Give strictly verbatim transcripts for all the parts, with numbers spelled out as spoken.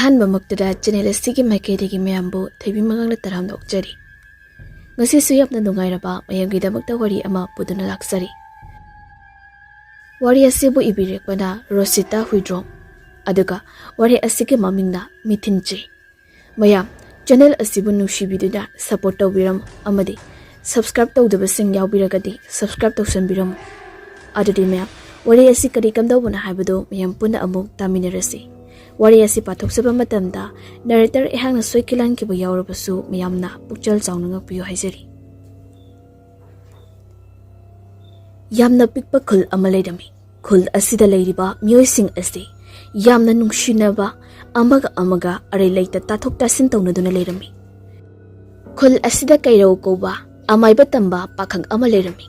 ꯑꯍꯥꯟꯕꯃꯛꯇꯗ channel ꯑꯁꯤꯒꯤ ꯃꯥꯏꯀꯩꯗꯒꯤ ꯃꯌꯥꯝꯕꯨ ꯊꯣꯏꯕꯤ ꯃꯉꯥꯡꯅ ꯇꯔꯥꯝꯅ ꯑꯣꯛꯆꯔꯤ꯫ ꯉꯁꯤꯁꯨ ꯌꯥꯝꯅ ꯅꯨꯡꯉꯥꯏꯔꯕ ꯃꯌꯥꯝꯒꯤꯗꯃꯛꯇ ꯋꯥꯔꯤ ꯑꯃ ꯄꯨꯗꯨꯅ ꯂꯥꯛꯆꯔꯤ꯫ ꯋꯥꯔꯤ ꯑꯁꯤꯕꯨ ꯏꯕꯤꯔꯛꯄꯅ ꯔꯣꯁꯤꯇꯥ ꯍꯨꯏꯗ꯭ꯔꯣꯝ, ꯑꯗꯨꯒ ꯋꯥꯔꯤ ꯑꯁꯤꯒꯤ ꯃꯃꯤꯡꯅ ꯃꯤꯊꯤꯟꯆꯤ꯫ ꯃꯌꯥꯝ, ꯆꯦꯅꯦꯜ ꯑꯁꯤꯕꯨ ꯅꯨꯡꯁꯤꯕꯤꯗꯨꯅ ꯁꯄꯣꯔꯠ ꯇꯧꯕꯤꯔꯝꯃꯨ ꯑꯃꯗꯤ ꯁꯕꯁꯀ꯭ꯔꯥꯏꯕ ꯇꯧꯗꯕꯁꯤꯡ ꯌꯥꯎꯕꯤꯔꯒꯗꯤ ꯁꯕꯁꯀ꯭ꯔꯥꯏꯕ ꯇꯧꯁꯟꯕꯤꯔꯝꯃꯨ꯫ ꯑꯗꯨꯗꯤ ꯃꯌꯥꯝ, ꯋꯥꯔꯤ ꯑꯁꯤ ꯀꯔꯤ ꯀꯝꯗꯧꯕꯅꯣ ꯍꯥꯏꯕꯗꯨ ꯃꯌꯥꯝ ꯄꯨꯟꯅ ꯑꯃꯨꯛ ꯇꯥꯃꯤꯟꯅꯔꯁꯤ꯫ ꯋꯥꯔꯤ ꯑꯁꯤ ꯄꯥꯊꯣꯛꯆꯕ ꯃꯇꯝꯗ ꯅꯦꯔꯦꯇꯔ ꯑꯩꯍꯥꯛꯅ ꯁꯣꯏꯈꯤꯂꯥꯟꯈꯤꯕ ꯌꯥꯎꯔꯕꯁꯨ ꯃꯌꯥꯝꯅ ꯄꯨꯛꯆꯦꯜ ꯆꯥꯎꯅ ꯉꯥꯛꯄꯤꯌꯨ ꯍꯥꯏꯖꯔꯤ꯫ ꯌꯥꯝꯅ ꯄꯤꯛꯄ ꯈꯨꯜ ꯑꯃ ꯂꯩꯔꯝꯃꯤ꯫ ꯈꯨꯜ ꯑꯁꯤꯗ ꯂꯩꯔꯤꯕ ꯃꯤꯑꯣꯏꯁꯤꯡ ꯑꯁꯤ ꯌꯥꯝꯅ ꯅꯨꯡꯁꯤꯅꯕ, ꯑꯃꯒ ꯑꯃꯒ ꯑꯔꯩ ꯂꯩꯇ ꯇꯥꯊꯣꯛ ꯇꯥꯁꯤꯟ ꯇꯧꯅꯗꯨꯅ ꯂꯩꯔꯝꯃꯤ꯫ ꯈꯨꯜ ꯑꯁꯤꯗ ꯀꯩꯔꯧ ꯀꯧꯕ ꯑꯃꯥꯏꯕ ꯇꯝꯕ ꯄꯥꯈꯪ ꯑꯃ ꯂꯩꯔꯝꯃꯤ꯫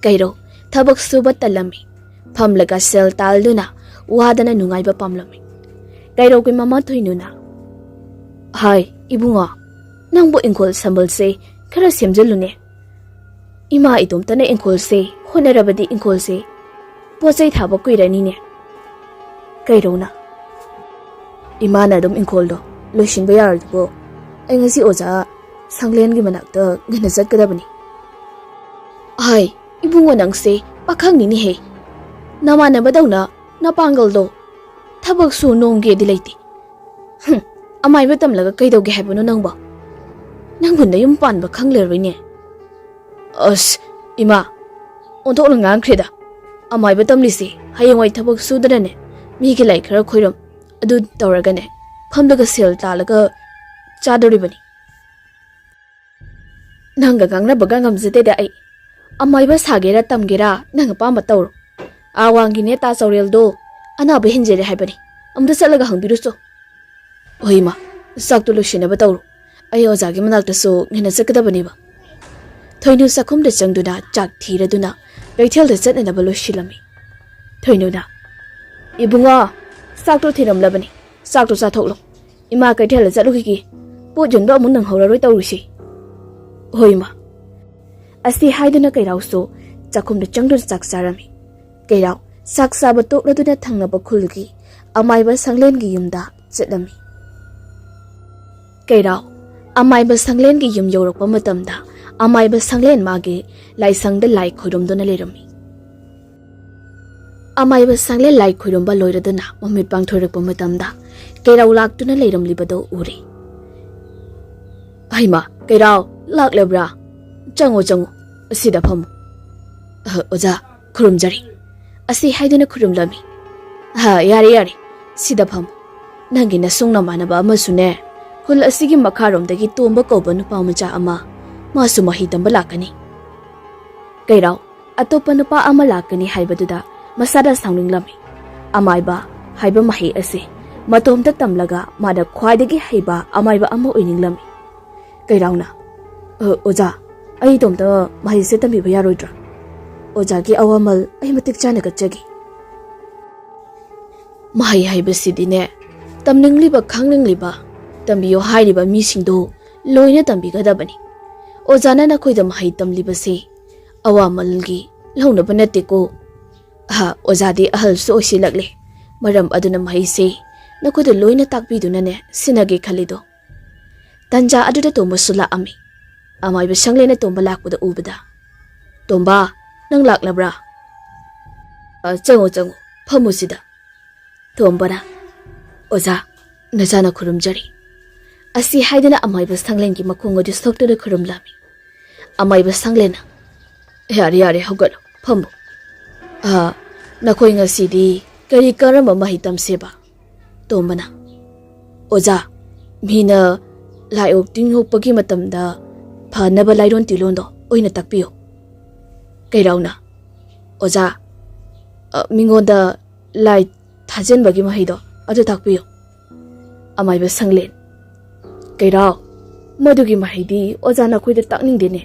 ꯀꯩꯔꯧ ꯊꯕꯛ ꯁꯨꯕ ꯇꯜꯂꯝꯃꯤ꯫ ꯐꯝꯂꯒ ꯁꯦꯜ ꯇꯥꯜꯗꯨꯅ ꯋꯥꯗꯅ ꯅꯨꯡꯉꯥꯏꯕ ꯄꯥꯝꯂꯝꯃꯤ꯫ ꯀꯩꯔꯧꯒꯤ ꯃꯃꯥ ꯊꯣꯏꯅꯨꯅ, "ꯍꯥꯏ, ꯏꯕꯨꯡꯉꯣ, ꯅꯪꯕꯨ ꯏꯪꯈꯣꯜ ꯁꯝꯕꯜꯁꯦ ꯈꯔ ꯁꯦꯝꯖꯤꯜꯂꯨꯅꯦ꯫ ꯏꯃꯥ ꯏꯇꯣꯝꯇꯅ ꯏꯪꯈꯣꯜꯁꯦ ꯍꯣꯠꯅꯔꯕꯗꯤ ꯏꯪꯈꯣꯜꯁꯦ ꯄꯣꯠ ꯆꯩ ꯊꯥꯕ ꯀꯨꯏꯔꯅꯤꯅꯦ꯫" ꯀꯩꯔꯧꯅ, "ꯏꯃꯥꯅ ꯑꯗꯨꯝ ꯏꯪꯈꯣꯜꯗꯣ ꯂꯣꯏꯁꯤꯟꯕ ꯌꯥꯔꯣꯏꯗꯨꯕꯣ? ꯑꯩ ꯉꯁꯤ ꯑꯣꯖꯥ ꯁꯪꯂꯦꯟꯒꯤ ꯃꯅꯥꯛꯇ ꯉꯟꯅ ꯆꯠꯀꯗꯕꯅꯤ꯫" "ꯍꯥꯏ, ꯏꯕꯨꯡꯉꯣ, ꯅꯪꯁꯦ ꯄꯥꯈꯪꯅꯤꯅꯦꯍꯦ꯫ ꯅꯃꯥꯟꯅꯕꯗꯧꯅ ꯅꯄꯥꯡꯒꯜꯗꯣ ꯊꯕꯛꯁꯨ ꯅꯣꯝꯒꯦꯗꯤ ꯂꯩꯇꯦ꯫ ꯍꯨꯝ, ꯑꯃꯥꯏꯕ ꯇꯝꯂꯒ ꯀꯩꯗꯧꯒꯦ ꯍꯥꯏꯕꯅꯣ ꯅꯪꯕꯣ? ꯅꯪꯕꯨ ꯅꯌꯨꯝ ꯄꯥꯟꯕ ꯈꯪꯂꯔꯣꯏꯅꯦ꯫" "ꯑꯁ, ꯏꯃꯥ, ꯑꯣꯟꯊꯣꯛꯅ ꯉꯥꯡꯈ꯭ꯔꯦꯗ꯫ ꯑꯃꯥꯏꯕ ꯇꯝꯂꯤꯁꯤ ꯍꯌꯦꯡꯋꯥꯏ ꯊꯕꯛ ꯁꯨꯗꯅꯅꯦ, ꯃꯤꯒꯤ ꯂꯥꯏ ꯈꯔ ꯈꯣꯏꯔꯝ, ꯑꯗꯨ ꯇꯧꯔꯒꯅꯦ, ꯐꯝꯂꯒ ꯁꯦꯜ ꯇꯥꯜꯂꯒ ꯆꯥꯗꯣꯔꯤꯕꯅꯤ꯫" "ꯅꯪꯒ ꯉꯥꯡꯅꯕꯒ ꯉꯝꯖꯗꯦꯗ ꯑꯩ꯫ ꯑꯃꯥꯏꯕ ꯁꯥꯒꯦꯔꯥ ꯇꯝꯒꯦꯔꯥ ꯅꯪ ꯑꯄꯥꯝꯕ ꯇꯧꯔꯣ꯫ ꯑꯥ ꯋꯥꯡꯒꯤꯅꯦ ꯇꯥ ꯆꯧꯔꯦꯜꯗꯣ ꯑꯅꯥꯕ ꯍꯦꯟꯖꯔꯦ ꯍꯥꯏꯕꯅꯤ꯫ ꯑꯝꯇ ꯆꯠꯂꯒ ꯍꯪꯕꯤꯔꯨꯆꯣ꯫" "ꯍꯣꯏ ꯏꯃꯥ, ꯆꯥꯛꯇꯨ ꯂꯣꯏꯁꯤꯟꯅꯕ ꯇꯧꯔꯣ꯫ ꯑꯩ ꯑꯣꯖꯥꯒꯤ ꯃꯅꯥꯛꯇꯁꯨ ꯉꯟꯅ ꯆꯠꯀꯗꯕꯅꯦꯕ꯫" ꯊꯣꯏꯅꯨ ꯆꯥꯛꯈꯨꯝꯗ ꯆꯪꯗꯨꯅ ꯆꯥꯛ ꯊꯤꯔꯗꯨꯅ ꯀꯩꯊꯦꯜꯗ ꯆꯠꯅꯅꯕ ꯂꯣꯏꯁꯤꯜꯂꯝꯃꯤ꯫ ꯊꯣꯏꯅꯨꯅ, "ꯏꯕꯨꯡꯉꯣ, ꯆꯥꯛꯇꯣ ꯊꯤꯔꯝꯂꯕꯅꯤ꯫ ꯆꯥꯛꯇꯣ ꯆꯥꯊꯣꯛꯂꯣ꯫ ꯏꯃꯥ ꯀꯩꯊꯦꯜꯗ ꯆꯠꯂꯨꯈꯤꯒꯦ꯫ ꯄꯣꯠ ꯌꯣꯟꯕ ꯑꯃꯨꯛ ꯅꯪꯍꯧꯔꯔꯣꯏ ꯇꯧꯔꯤꯁꯤ꯫" "ꯍꯣꯏ ꯏꯃꯥ꯫" ꯑꯁꯤ ꯍꯥꯏꯗꯨꯅ ꯀꯩꯔꯥꯎꯁꯨ ꯆꯥꯛꯈꯨꯝꯗ ꯆꯪꯗꯨꯅ ꯆꯥꯛ ꯆꯥꯔꯝꯃꯤ꯫ ꯀꯩꯔꯥꯎ ꯆꯥꯛ ꯆꯥꯕ ꯇꯣꯛꯂꯗꯨꯅ ꯊꯪꯅꯕ ꯈꯨꯜꯒꯤ ꯑꯃꯥꯏꯕ ꯁꯪꯂꯦꯟꯒꯤ ꯌꯨꯝꯗ ꯆꯠꯂꯝꯃꯤ꯫ ꯀꯩꯔꯥꯎ ꯑꯃꯥꯏꯕ ꯁꯪꯂꯦꯟꯒꯤ ꯌꯨꯝ ꯌꯧꯔꯛꯄ ꯃꯇꯝꯗ, ꯑꯃꯥꯏꯕ ꯁꯪꯂꯦꯟ ꯃꯥꯒꯤ ꯂꯥꯏꯁꯪꯗ ꯂꯥꯏ ꯈꯣꯏꯔꯨꯝꯗꯨꯅ ꯂꯩꯔꯝꯃꯤ꯫ ꯑꯃꯥꯏꯕ ꯁꯪꯂꯦꯟ ꯂꯥꯏ ꯈꯣꯏꯔꯨꯝꯕ ꯂꯣꯏꯔꯗꯨꯅ ꯃꯃꯤꯠ ꯄꯥꯡꯊꯣꯔꯛꯄ ꯃꯇꯝꯗ, ꯀꯩꯔꯥꯎ ꯂꯥꯛꯇꯨꯅ ꯂꯩꯔꯝꯂꯤꯕꯗꯨ ꯎꯔꯦ꯫ "ꯍꯩꯃꯥ, ꯀꯩꯔꯥꯎ ꯂꯥꯛꯂꯕ꯭ꯔꯥ? ꯆꯪꯉꯣ, ꯆꯪꯉꯣ, ꯑꯁꯤꯗ ꯐꯝꯃꯨ꯫" "ꯑꯍ, ꯑꯣꯖꯥ, ꯈꯨꯔꯨꯝꯖꯔꯤ꯫" ꯑꯁꯤ ꯍꯥꯏꯗꯨꯅ ꯈꯨꯔꯨꯝꯂꯝꯃꯤ꯫ "ꯑꯍ, ꯌꯥꯔꯦ, ꯌꯥꯔꯦ, ꯁꯤꯗ ꯐꯝꯃꯨ꯫ ꯅꯪꯒꯤ ꯅꯁꯨꯡ ꯅꯃꯥꯟꯅꯕ ꯑꯃꯁꯨꯅꯦ, ꯈꯨꯜ ꯑꯁꯤꯒꯤ ꯃꯈꯥꯔꯣꯝꯗꯒꯤ ꯇꯣꯝꯕ ꯀꯧꯕ ꯅꯨꯄꯥ ꯃꯆꯥ ꯑꯃ, ꯃꯥꯁꯨ ꯃꯍꯩ ꯇꯝꯕ ꯂꯥꯛꯀꯅꯤ꯫" ꯀꯩꯔꯥꯎ ꯑꯇꯣꯞꯄ ꯅꯨꯄꯥ ꯑꯃ ꯂꯥꯛꯀꯅꯤ ꯍꯥꯏꯕꯗꯨꯗ ꯃꯁꯥꯗ ꯁꯥꯎꯅꯤꯡꯂꯝꯃꯤ꯫ ꯑꯃꯥꯏꯕ ꯍꯥꯏꯕ ꯃꯍꯩ ꯑꯁꯤ ꯃꯇꯣꯝꯇ ꯇꯝꯂꯒ ꯃꯥꯅ ꯈ꯭ꯋꯥꯏꯗꯒꯤ ꯍꯩꯕ ꯑꯃꯥꯏꯕ ꯑꯃ ꯑꯣꯏꯅꯤꯡꯂꯝꯃꯤ꯫ ꯀꯩꯔꯥꯎꯅ, "ꯑ, ꯑꯣꯖꯥ, ꯑꯩ ꯏꯇꯣꯝꯇ ꯃꯍꯩꯁꯦ ꯇꯝꯕꯤꯕ ꯌꯥꯔꯣꯏꯗ꯭ꯔꯥ? ꯑꯣꯖꯥꯒꯤ ꯑꯋꯥꯃꯜ ꯑꯩ ꯃꯇꯤꯛ ꯆꯥꯅ ꯀꯠꯆꯒꯦ꯫" ꯃꯍꯩ ꯍꯥꯏꯕꯁꯤꯗꯤꯅꯦ, ꯇꯝꯅꯤꯡꯂꯤꯕ, ꯈꯪꯅꯤꯡꯂꯤꯕ, ꯇꯝꯕꯤꯌꯨ ꯍꯥꯏꯔꯤꯕ ꯃꯤꯁꯤꯡꯗꯨ ꯂꯣꯏꯅ ꯇꯝꯕꯤꯒꯗꯕꯅꯤ꯫ ꯑꯣꯖꯥꯅ ꯅꯈꯣꯏꯗ ꯃꯍꯩ ꯇꯝꯂꯤꯕꯁꯤ ꯑꯋꯥꯃꯜꯒꯤ ꯂꯧꯅꯕ ꯅꯠꯇꯦꯀꯣ꯫ ꯑꯍ, ꯑꯣꯖꯥꯗꯤ ꯑꯍꯜꯁꯨ ꯑꯣꯏꯁꯤꯜꯂꯛꯂꯦ꯫ ꯃꯔꯝ ꯑꯗꯨꯅ ꯃꯍꯩꯁꯦ ꯅꯈꯣꯏꯗ ꯂꯣꯏꯅ ꯇꯥꯛꯄꯤꯗꯨꯅꯅꯦ ꯁꯤꯟꯅꯒꯦ ꯈꯜꯂꯤꯗꯣ꯫ ꯇꯟꯖꯥ ꯑꯗꯨꯗ ꯇꯣꯝꯕꯁꯨ ꯂꯥꯛꯑꯝꯃꯤ꯫ ꯑꯃꯥꯏꯕ ꯁꯪꯂꯦꯟꯅ ꯇꯣꯝꯕ ꯂꯥꯛꯄꯗ ꯎꯕꯗ, "ꯇꯣꯝꯕ, ꯅꯪ ꯂꯥꯛꯂꯕ꯭ꯔꯥ? ꯑ, ꯆꯪꯉꯣ, ꯆꯪꯉꯣ, ꯐꯝꯃꯨ ꯁꯤꯗ꯫" ꯇꯣꯝꯕꯅ, "ꯑꯣꯖꯥ, ꯅꯆꯥꯅ ꯈꯨꯔꯨꯝꯖꯔꯤ꯫" ꯑꯁꯤ ꯍꯥꯏꯗꯨꯅ ꯑꯃꯥꯏꯕ ꯁꯪꯂꯦꯟꯒꯤ ꯃꯈꯣꯡ ꯑꯗꯨ ꯁꯣꯛꯇꯨꯅ ꯈꯨꯔꯨꯝꯂꯝꯃꯤ꯫ ꯑꯃꯥꯏꯕ ꯁꯪꯂꯦꯟꯅ, "ꯌꯥꯔꯦ, ꯌꯥꯔꯦ, ꯍꯧꯒꯠꯂꯣ, ꯐꯝꯃꯨ꯫ ꯑ, ꯅꯈꯣꯏ ꯉꯁꯤꯗꯤ ꯀꯔꯤ ꯀꯔꯝꯕ ꯃꯍꯩ ꯇꯝꯁꯦꯕ?" ꯇꯣꯝꯕꯅ, "ꯑꯣꯖꯥ, ꯃꯤꯅ ꯂꯥꯏ ꯑꯣꯛ ꯇꯤꯟ ꯌꯣꯛꯄꯒꯤ ꯃꯇꯝꯗ ꯐꯅꯕ ꯂꯥꯏꯔꯣꯟ ꯇꯤꯂꯣꯟꯗꯣ ꯑꯣꯏꯅ ꯇꯥꯛꯄꯤꯌꯨ꯫" ꯀꯩꯔꯥꯎꯅ, "ꯑꯣꯖꯥ, ꯑ, ꯃꯤꯉꯣꯟꯗ ꯂꯥꯏ ꯊꯥꯖꯤꯟꯕꯒꯤ ꯃꯍꯩꯗꯣ ꯑꯗꯨ ꯇꯥꯛꯄꯤꯌꯨ꯫" ꯑꯃꯥꯏꯕ ꯁꯪꯂꯦꯟ, "ꯀꯩꯔꯥꯎ, ꯃꯗꯨꯒꯤ ꯃꯍꯩꯗꯤ ꯑꯣꯖꯥ ꯅꯈꯣꯏꯗ ꯇꯥꯛꯅꯤꯡꯗꯦꯅꯦ꯫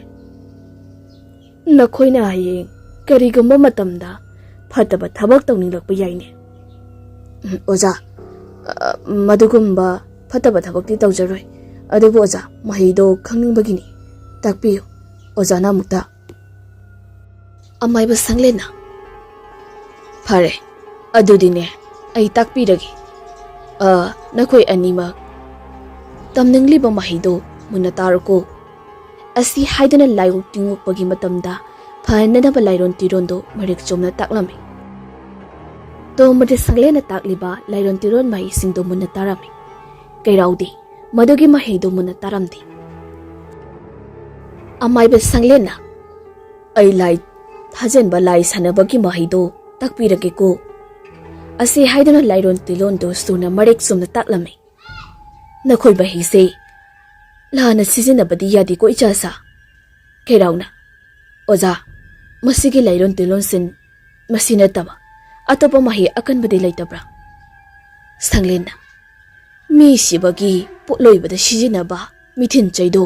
ꯅꯈꯣꯏꯅ ꯍꯌꯦꯡ ꯀꯔꯤꯒꯨꯝꯕ ꯃꯇꯝꯗ ꯐꯠꯇꯕ ꯊꯕꯛ ꯇꯧꯅꯤꯡꯂꯛꯄ ꯌꯥꯏꯅꯦ꯫" "ꯎꯝ, ꯑꯣꯖꯥ, ꯑ, ꯃꯗꯨꯒꯨꯝꯕ ꯐꯠꯇꯕ ꯊꯕꯛꯇꯤ ꯇꯧꯖꯔꯣꯏ꯫ ꯑꯗꯨꯕꯨ ꯑꯣꯖꯥ, ꯃꯍꯩꯗꯣ ꯈꯪꯅꯤꯡꯕꯒꯤꯅꯤ꯫ ꯇꯥꯛꯄꯤꯌꯨ ꯑꯣꯖꯥꯅ ꯑꯃꯨꯛꯇ꯫" ꯑꯃꯥꯏꯕ ꯁꯪꯂꯦꯟꯅ, "ꯐꯔꯦ, ꯑꯗꯨꯗꯤꯅꯦ, ꯑꯩ ꯇꯥꯛꯄꯤꯔꯒꯦ꯫ ꯑ, ꯅꯈꯣꯏ ꯑꯅꯤꯃꯛ ꯇꯝꯅꯤꯡꯂꯤꯕ ꯃꯍꯩꯗꯨ ꯃꯨꯟꯅ ꯇꯥꯔꯨꯀꯣ꯫ ꯑꯁꯤ ꯍꯥꯏꯗꯨꯅ ꯂꯥꯏꯑꯣꯛ ꯇꯤꯡꯉꯣꯛꯄꯒꯤ ꯃꯇꯝꯗ ꯐꯍꯟꯅꯅꯕ ꯂꯥꯏꯔꯣꯟ ꯇꯤꯔꯣꯟꯗꯨ ꯃꯔꯤꯛ ꯆꯨꯝꯅ ꯇꯥꯛꯂꯝꯃꯤ꯫ ꯇꯣꯝꯕꯗꯤ ꯁꯪꯂꯦꯟꯅ ꯇꯥꯛꯂꯤꯕ ꯂꯥꯏꯔꯣꯟ ꯇꯤꯔꯣꯟ ꯃꯍꯩꯁꯤꯡꯗꯨ ꯃꯨꯟꯅ ꯇꯥꯔꯝꯃꯤ꯫ ꯀꯩꯔꯥꯎꯗꯤ ꯃꯗꯨꯒꯤ ꯃꯍꯩꯗꯨ ꯃꯨꯟꯅ ꯇꯥꯔꯝꯗꯦ꯫ ꯑꯃꯥꯏꯕ ꯁꯪꯂꯦꯟꯅ, "ꯑꯩ ꯂꯥꯏ ꯊꯥꯖꯟꯕ, ꯂꯥꯏ ꯁꯥꯟꯅꯕꯒꯤ ꯃꯍꯩꯗꯨ ꯇꯥꯛꯄꯤꯔꯒꯦꯀꯣ"꯫ ꯑꯁꯤ ꯍꯥꯏꯗꯨꯅ ꯂꯥꯏꯔꯣꯟ ꯇꯤꯂꯣꯟꯗꯨ ꯁꯨꯅ ꯃꯔꯤꯛ ꯆꯨꯝꯅ ꯇꯥꯛꯂꯝꯃꯤ꯫ "ꯅꯈꯣꯏ ꯃꯍꯩꯁꯦ ꯂꯥꯟꯅ ꯁꯤꯖꯤꯟꯅꯕꯗꯤ ꯌꯥꯗꯦꯀꯣ, ꯏꯆꯥꯁꯥ"꯫ ꯀꯩꯔꯥꯎꯅ, "ꯑꯣꯖꯥ, ꯃꯁꯤꯒꯤ ꯂꯥꯏꯔꯣꯟ ꯇꯤꯂꯣꯟꯁꯤꯡ ꯃꯁꯤ ꯅꯠꯇꯕ ꯑꯇꯣꯞꯄ ꯃꯍꯩ ꯑꯀꯟꯕꯗꯤ ꯂꯩꯇꯕ꯭ꯔꯥ?" ꯁꯪꯂꯦꯟꯅ, "ꯃꯤ ꯁꯤꯕꯒꯤ ꯄꯣꯠꯂꯣꯏꯕꯗ ꯁꯤꯖꯤꯟꯅꯕ ꯃꯤꯊꯤꯟ ꯆꯩꯗꯣ,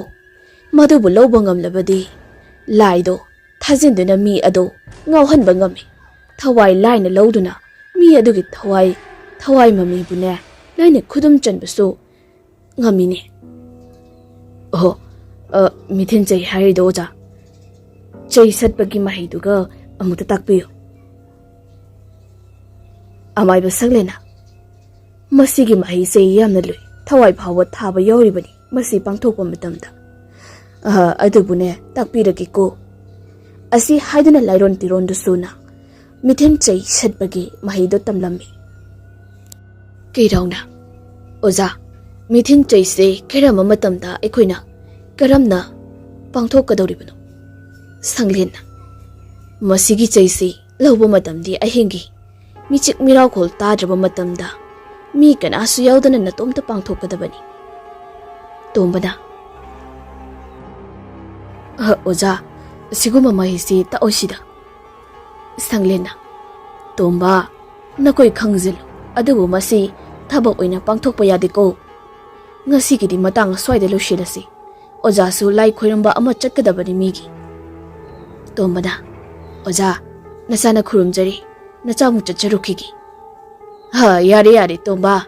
ꯃꯗꯨꯕꯨ ꯂꯧꯕ ꯉꯝꯂꯕꯗꯤ ꯂꯥꯏꯗꯣ ꯊꯥꯖꯤꯟꯗꯨꯅ ꯃꯤ ꯑꯗꯣ ꯉꯥꯎꯍꯟꯕ ꯉꯝꯃꯤ꯫ ꯊꯋꯥꯏ ꯂꯥꯏꯅ ꯂꯧꯗꯨꯅ ꯃꯤ ꯑꯗꯨꯒꯤ ꯊꯋꯥꯏ, ꯊꯋꯥꯏ ꯃꯃꯤꯕꯨꯅꯦ ꯂꯥꯏꯅ ꯈꯨꯗꯨꯝ ꯆꯟꯕꯁꯨ ꯉꯝꯃꯤꯅꯦ"꯫ "ꯑꯣꯍꯣ, ꯑ, ꯃꯤꯊꯤꯟ ꯆꯩ ꯍꯥꯏꯔꯤꯗꯣ ꯑꯣꯖꯥ, ꯆꯩ ꯁꯠꯄꯒꯤ ꯃꯍꯩꯗꯨꯒ ꯑꯃꯨꯛꯇ ꯇꯥꯛꯄꯤꯌꯨ"꯫ ꯑꯃꯥꯏꯕ ꯁꯪꯂꯦꯟꯅ, "ꯃꯁꯤꯒꯤ ꯃꯍꯩꯁꯦ ꯌꯥꯝꯅ ꯂꯨꯏ, ꯊꯋꯥꯏ ꯐꯥꯎꯕ ꯊꯥꯕ ꯌꯥꯎꯔꯤꯕꯅꯤ ꯃꯁꯤ ꯄꯥꯡꯊꯣꯛꯄ ꯃꯇꯝꯗ꯫ ꯑ, ꯑꯗꯨꯕꯨꯅꯦ, ꯇꯥꯛꯄꯤꯔꯒꯦꯀꯣ"꯫ ꯑꯁꯤ ꯍꯥꯏꯗꯨꯅ ꯂꯥꯏꯔꯣꯟ ꯇꯤꯔꯣꯟꯗꯨ ꯁꯨꯅ ꯃꯤꯊꯤꯟ ꯆꯩ ꯁꯠꯄꯒꯤ ꯃꯍꯩꯗꯣ ꯇꯝꯂꯝꯃꯤ꯫ ꯀꯩꯔꯥꯎꯅ, "ꯑꯣꯖꯥ, ꯃꯤꯊꯤꯟ ꯆꯩꯁꯦ ꯀꯔꯝꯕ ꯃꯇꯝꯗ ꯑꯩꯈꯣꯏꯅ ꯀꯔꯝꯅ ꯄꯥꯡꯊꯣꯛꯀꯗꯧꯔꯤꯕꯅꯣ?" ꯁꯪꯂꯦꯟꯅ, "ꯃꯁꯤꯒꯤ ꯆꯩꯁꯤ ꯂꯧꯕ ꯃꯇꯝꯗꯤ ꯑꯍꯤꯡꯒꯤ ꯃꯤꯆꯤꯛ ꯃꯤꯔꯥꯎꯈꯣꯜ ꯇꯥꯗ꯭ꯔꯕ ꯃꯇꯝꯗ ꯃꯤ ꯀꯅꯥꯁꯨ ꯌꯥꯎꯗꯅ ꯅꯇꯣꯝꯇ ꯄꯥꯡꯊꯣꯛꯀꯗꯕꯅꯤ"꯫ ꯇꯣꯝꯕꯅ, "ꯑ, ꯑꯣꯖꯥ, ꯑꯁꯤꯒꯨꯝꯕ ꯃꯍꯩꯁꯤ ꯇꯥꯛꯑꯣꯏꯁꯤꯗ"꯫ ꯁꯪꯂꯦꯟꯅ, "ꯇꯣꯝꯕ, ꯅꯈꯣꯏ ꯈꯪꯖꯤꯜꯂꯨ, ꯑꯗꯨꯕꯨ ꯃꯁꯤ ꯊꯕꯛ ꯑꯣꯏꯅ ꯄꯥꯡꯊꯣꯛꯄ ꯌꯥꯗꯦꯀꯣ꯫ ꯉꯁꯤꯒꯤꯗꯤ ꯃꯇꯥꯡ ꯑꯁ꯭ꯋꯥꯏꯗ ꯂꯣꯏꯁꯤꯜꯂꯁꯤ꯫ ꯑꯣꯖꯥꯁꯨ ꯂꯥꯏ ꯈꯣꯏꯔꯝꯕ ꯑꯃ ꯆꯠꯀꯗꯕꯅꯤ ꯃꯤꯒꯤ"꯫ ꯇꯣꯝꯕꯅ, "ꯑꯣꯖꯥ, ꯅꯆꯥꯅ ꯈꯨꯔꯨꯝꯖꯔꯤ, ꯅꯆꯥꯃꯨꯛ ꯆꯠꯆꯔꯨꯈꯤꯒꯦ"꯫ "ꯍ, ꯌꯥꯔꯦ, ꯌꯥꯔꯦ, ꯇꯣꯝꯕ꯫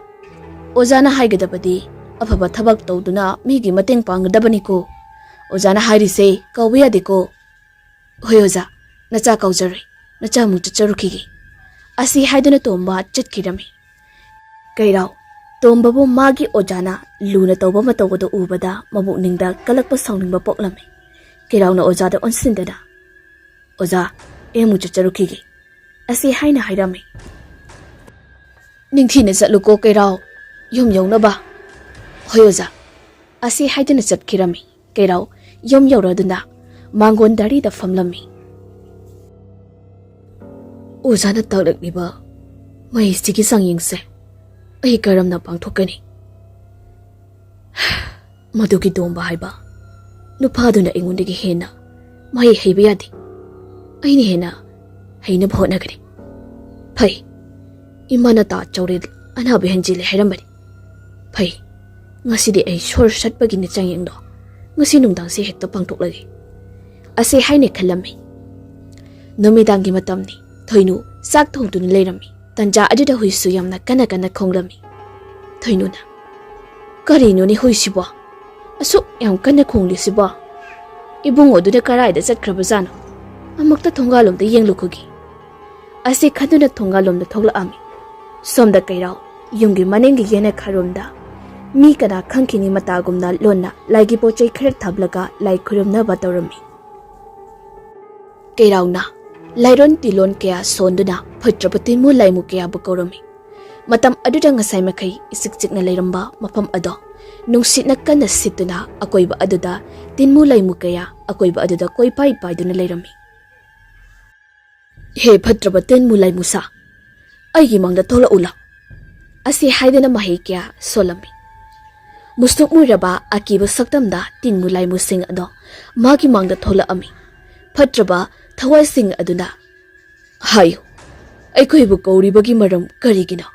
ꯑꯣꯖꯥꯅ ꯍꯥꯏꯒꯗꯕꯗꯤ ꯑꯐꯕ ꯊꯕꯛ ꯇꯧꯗꯨꯅ ꯃꯤꯒꯤ ꯃꯇꯦꯡ ꯄꯥꯡꯒꯗꯕꯅꯤꯀꯣ꯫ ꯑꯣꯖꯥꯅ ꯍꯥꯏꯔꯤꯁꯦ ꯀꯥꯎꯕ ꯌꯥꯗꯦꯀꯣ"꯫ "ꯍꯣꯏ ꯑꯣꯖꯥ, ꯅꯆꯥ ꯀꯥꯎꯖꯔꯣꯏ, ꯅꯆꯥꯃꯨꯛ ꯆꯠꯆꯔꯨꯈꯤꯒꯦ"꯫ ꯑꯁꯤ ꯍꯥꯏꯗꯨꯅ ꯇꯣꯝꯕ ꯆꯠꯈꯤꯔꯝꯃꯤ꯫ ꯀꯩꯔꯥꯎ, ꯇꯣꯝꯕꯕꯨ ꯃꯥꯒꯤ ꯑꯣꯖꯥꯅ ꯂꯨꯅ ꯇꯧꯕ ꯃꯇꯧ ꯑꯗꯨ ꯎꯕꯗ ꯃꯕꯨꯛꯅꯤꯡꯗ ꯀꯜꯂꯛꯄ ꯁꯥꯎꯅꯤꯡꯕ ꯄꯣꯛꯂꯝꯃꯤ꯫ ꯀꯩꯔꯥꯎꯅ ꯑꯣꯖꯥꯗ ꯑꯣꯟꯁꯤꯟꯗꯨꯅ, "ꯑꯣꯖꯥ, ꯑꯩ ꯑꯃꯨꯛ ꯆꯠꯆꯔꯨꯈꯤꯒꯦ" ꯑꯁꯤ ꯍꯥꯏꯅ ꯍꯥꯏꯔꯝꯃꯤ꯫ "ꯅꯤꯡꯊꯤꯅ ꯆꯠꯂꯨꯀꯣ ꯀꯩꯔꯥꯎ, ꯌꯨꯝ ꯌꯧꯅꯕ"꯫ "ꯍꯣꯏ ꯑꯣꯖꯥ" ꯑꯁꯤ ꯍꯥꯏꯗꯨꯅ ꯆꯠꯈꯤꯔꯝꯃꯤ꯫ ꯀꯩꯔꯥꯎ ꯌꯨꯝ ꯌꯧꯔꯗꯨꯅ ꯃꯥꯡꯒꯣꯟ ꯗꯥꯔꯤꯗ ꯐꯝꯂꯝꯃꯤ꯫ "ꯑꯣꯖꯥꯅ ꯇꯥꯛꯂꯛꯂꯤꯕ ꯃꯍꯩꯁꯤꯒꯤ ꯆꯥꯡꯌꯦꯡꯁꯦ ꯑꯩ ꯀꯔꯝꯅ ꯄꯥꯡꯊꯣꯛꯀꯅꯤ? ꯃꯗꯨꯒꯤ ꯇꯣꯝꯕ ꯍꯥꯏꯕ ꯅꯨꯄꯥꯗꯨꯅ ꯑꯩꯉꯣꯟꯗꯒꯤ ꯍꯦꯟꯅ ꯃꯍꯩ ꯍꯩꯕ ꯌꯥꯗꯦ꯫ ꯑꯩꯅ ꯍꯦꯟꯅ ꯍꯩꯅꯕ ꯍꯣꯠꯅꯒꯅꯤ꯫ ꯐꯩ, ꯏꯃꯥꯅ ꯇꯥ ꯆꯧꯔꯦꯜ ꯑꯅꯥꯕ ꯍꯦꯟꯖꯤꯜꯂꯦ ꯍꯥꯏꯔꯝꯕꯅꯤ꯫ ꯐꯩ, ꯉꯁꯤꯗꯤ ꯑꯩ ꯁꯣꯔ ꯁꯠꯄꯒꯤꯅꯦ ꯆꯥꯡꯌꯦꯡꯗꯣ꯫ ꯉꯁꯤ ꯅꯨꯡꯗꯥꯡꯁꯦ ꯍꯦꯛꯇ ꯄꯥꯡꯊꯣꯛꯂꯒꯦ" ꯑꯁꯤ ꯍꯥꯏꯅ ꯈꯜꯂꯝꯃꯤ꯫ ꯅꯨꯃꯤꯗꯥꯡꯒꯤ ꯃꯇꯝꯅꯤ꯫ ꯊꯣꯏꯅꯨ ꯆꯥꯛ ꯊꯣꯡꯗꯨꯅ ꯂꯩꯔꯝꯃꯤ꯫ ꯇꯟꯖꯥ ꯑꯗꯨꯗ ꯍꯨꯏꯁꯨ ꯌꯥꯝꯅ ꯀꯟꯅ ꯀꯟꯅ ꯈꯣꯡꯂꯝꯃꯤ꯫ ꯊꯣꯏꯅꯨꯅ, "ꯀꯔꯤꯅꯣꯅꯦ ꯍꯨꯏꯁꯤꯕꯣ? ꯑꯁꯨꯛ ꯌꯥꯝ ꯀꯟꯅ ꯈꯣꯡꯂꯤꯁꯤꯕꯣ? ꯏꯕꯨꯡꯉꯣꯗꯨꯅ ꯀꯔꯥꯏꯗ ꯆꯠꯈ꯭ꯔꯕꯖꯥꯠꯅꯣ? ꯑꯃꯨꯛꯇ ꯊꯣꯡꯒꯥꯜꯂꯣꯝꯗ ꯌꯦꯡꯂꯨꯈꯣꯒꯦ" ꯑꯁꯤ ꯈꯟꯗꯨꯅ ꯊꯣꯡꯒꯥꯜꯂꯣꯝꯗ ꯊꯣꯛꯂꯛꯑꯝꯃꯤ꯫ ꯁꯣꯝꯗ ꯀꯩꯔꯥꯎ ꯌꯨꯝꯒꯤ ꯃꯅꯤꯡꯒꯤ ꯌꯦꯅꯈꯥꯔꯣꯝꯗ ꯃꯤ ꯀꯅꯥ ꯈꯪꯈꯤꯅꯤ ꯃꯇꯥꯒꯨꯝꯅ ꯂꯣꯟꯅ ꯂꯥꯏꯒꯤ ꯄꯣꯠ ꯆꯩ ꯈꯔ ꯊꯥꯕꯂꯒ ꯂꯥꯏ ꯈꯨꯔꯨꯝꯅꯕ ꯇꯧꯔꯝꯃꯤ꯫ ꯀꯩꯔꯥꯎꯅ ꯂꯥꯏꯔꯣꯟ ꯇꯤꯂꯣꯟ ꯀꯌꯥ ꯁꯣꯟꯗꯨꯅ ꯐꯠꯇ꯭ꯔꯕ ꯇꯤꯟꯃꯨ ꯂꯥꯏꯃꯨ ꯀꯌꯥꯕꯨ ꯀꯧꯔꯝꯃꯤ꯫ ꯃꯇꯝ ꯑꯗꯨꯗ ꯉꯁꯥꯏ ꯃꯈꯩ ꯏꯆꯤꯛ ꯆꯤꯛꯅ ꯂꯩꯔꯝꯕ ꯃꯐꯝ ꯑꯗꯣ ꯅꯨꯡꯁꯤꯠꯅ ꯀꯟꯅ ꯁꯤꯠꯇꯨꯅ ꯑꯀꯣꯏꯕ ꯑꯗꯨꯗ ꯇꯤꯟꯃꯨ ꯂꯥꯏꯃꯨ ꯀꯌꯥ ꯑꯀꯣꯏꯕ ꯑꯗꯨꯗ ꯀꯣꯏꯄꯥꯏ ꯄꯥꯏꯗꯨꯅ ꯂꯩꯔꯝꯃꯤ꯫ "ꯍꯦ ꯐꯠꯇ꯭ꯔꯕ ꯇꯤꯟꯃꯨ ꯂꯥꯏꯃꯨꯁꯥ, ꯑꯩꯒꯤ ꯃꯥꯡꯗ ꯊꯣꯛꯂꯛꯎ ꯂꯥꯎ" ꯑꯁꯤ ꯍꯥꯏꯗꯨꯅ ꯃꯍꯩ ꯀꯌꯥ ꯁꯣꯜꯂꯝꯃꯤ꯫ ꯃꯨꯁꯨꯛ ꯃꯨꯔꯕ ꯑꯀꯤꯕ ꯁꯛꯇꯝꯗ ꯇꯤꯟꯃꯨ ꯂꯥꯏꯃꯨꯁꯤꯡ ꯑꯗꯣ ꯃꯥꯒꯤ ꯃꯥꯡꯗ ꯊꯣꯛꯂꯛꯑꯝꯃꯤ꯫ ꯐꯠꯇ꯭ꯔꯕ ꯊꯋꯥꯏꯁꯤꯡ ꯑꯗꯨꯅ, "ꯍꯥꯏꯌꯨ, ꯑꯩꯈꯣꯏꯕꯨ ꯀꯧꯔꯤꯕꯒꯤ ꯃꯔꯝ ꯀꯔꯤꯒꯤꯅꯣ?"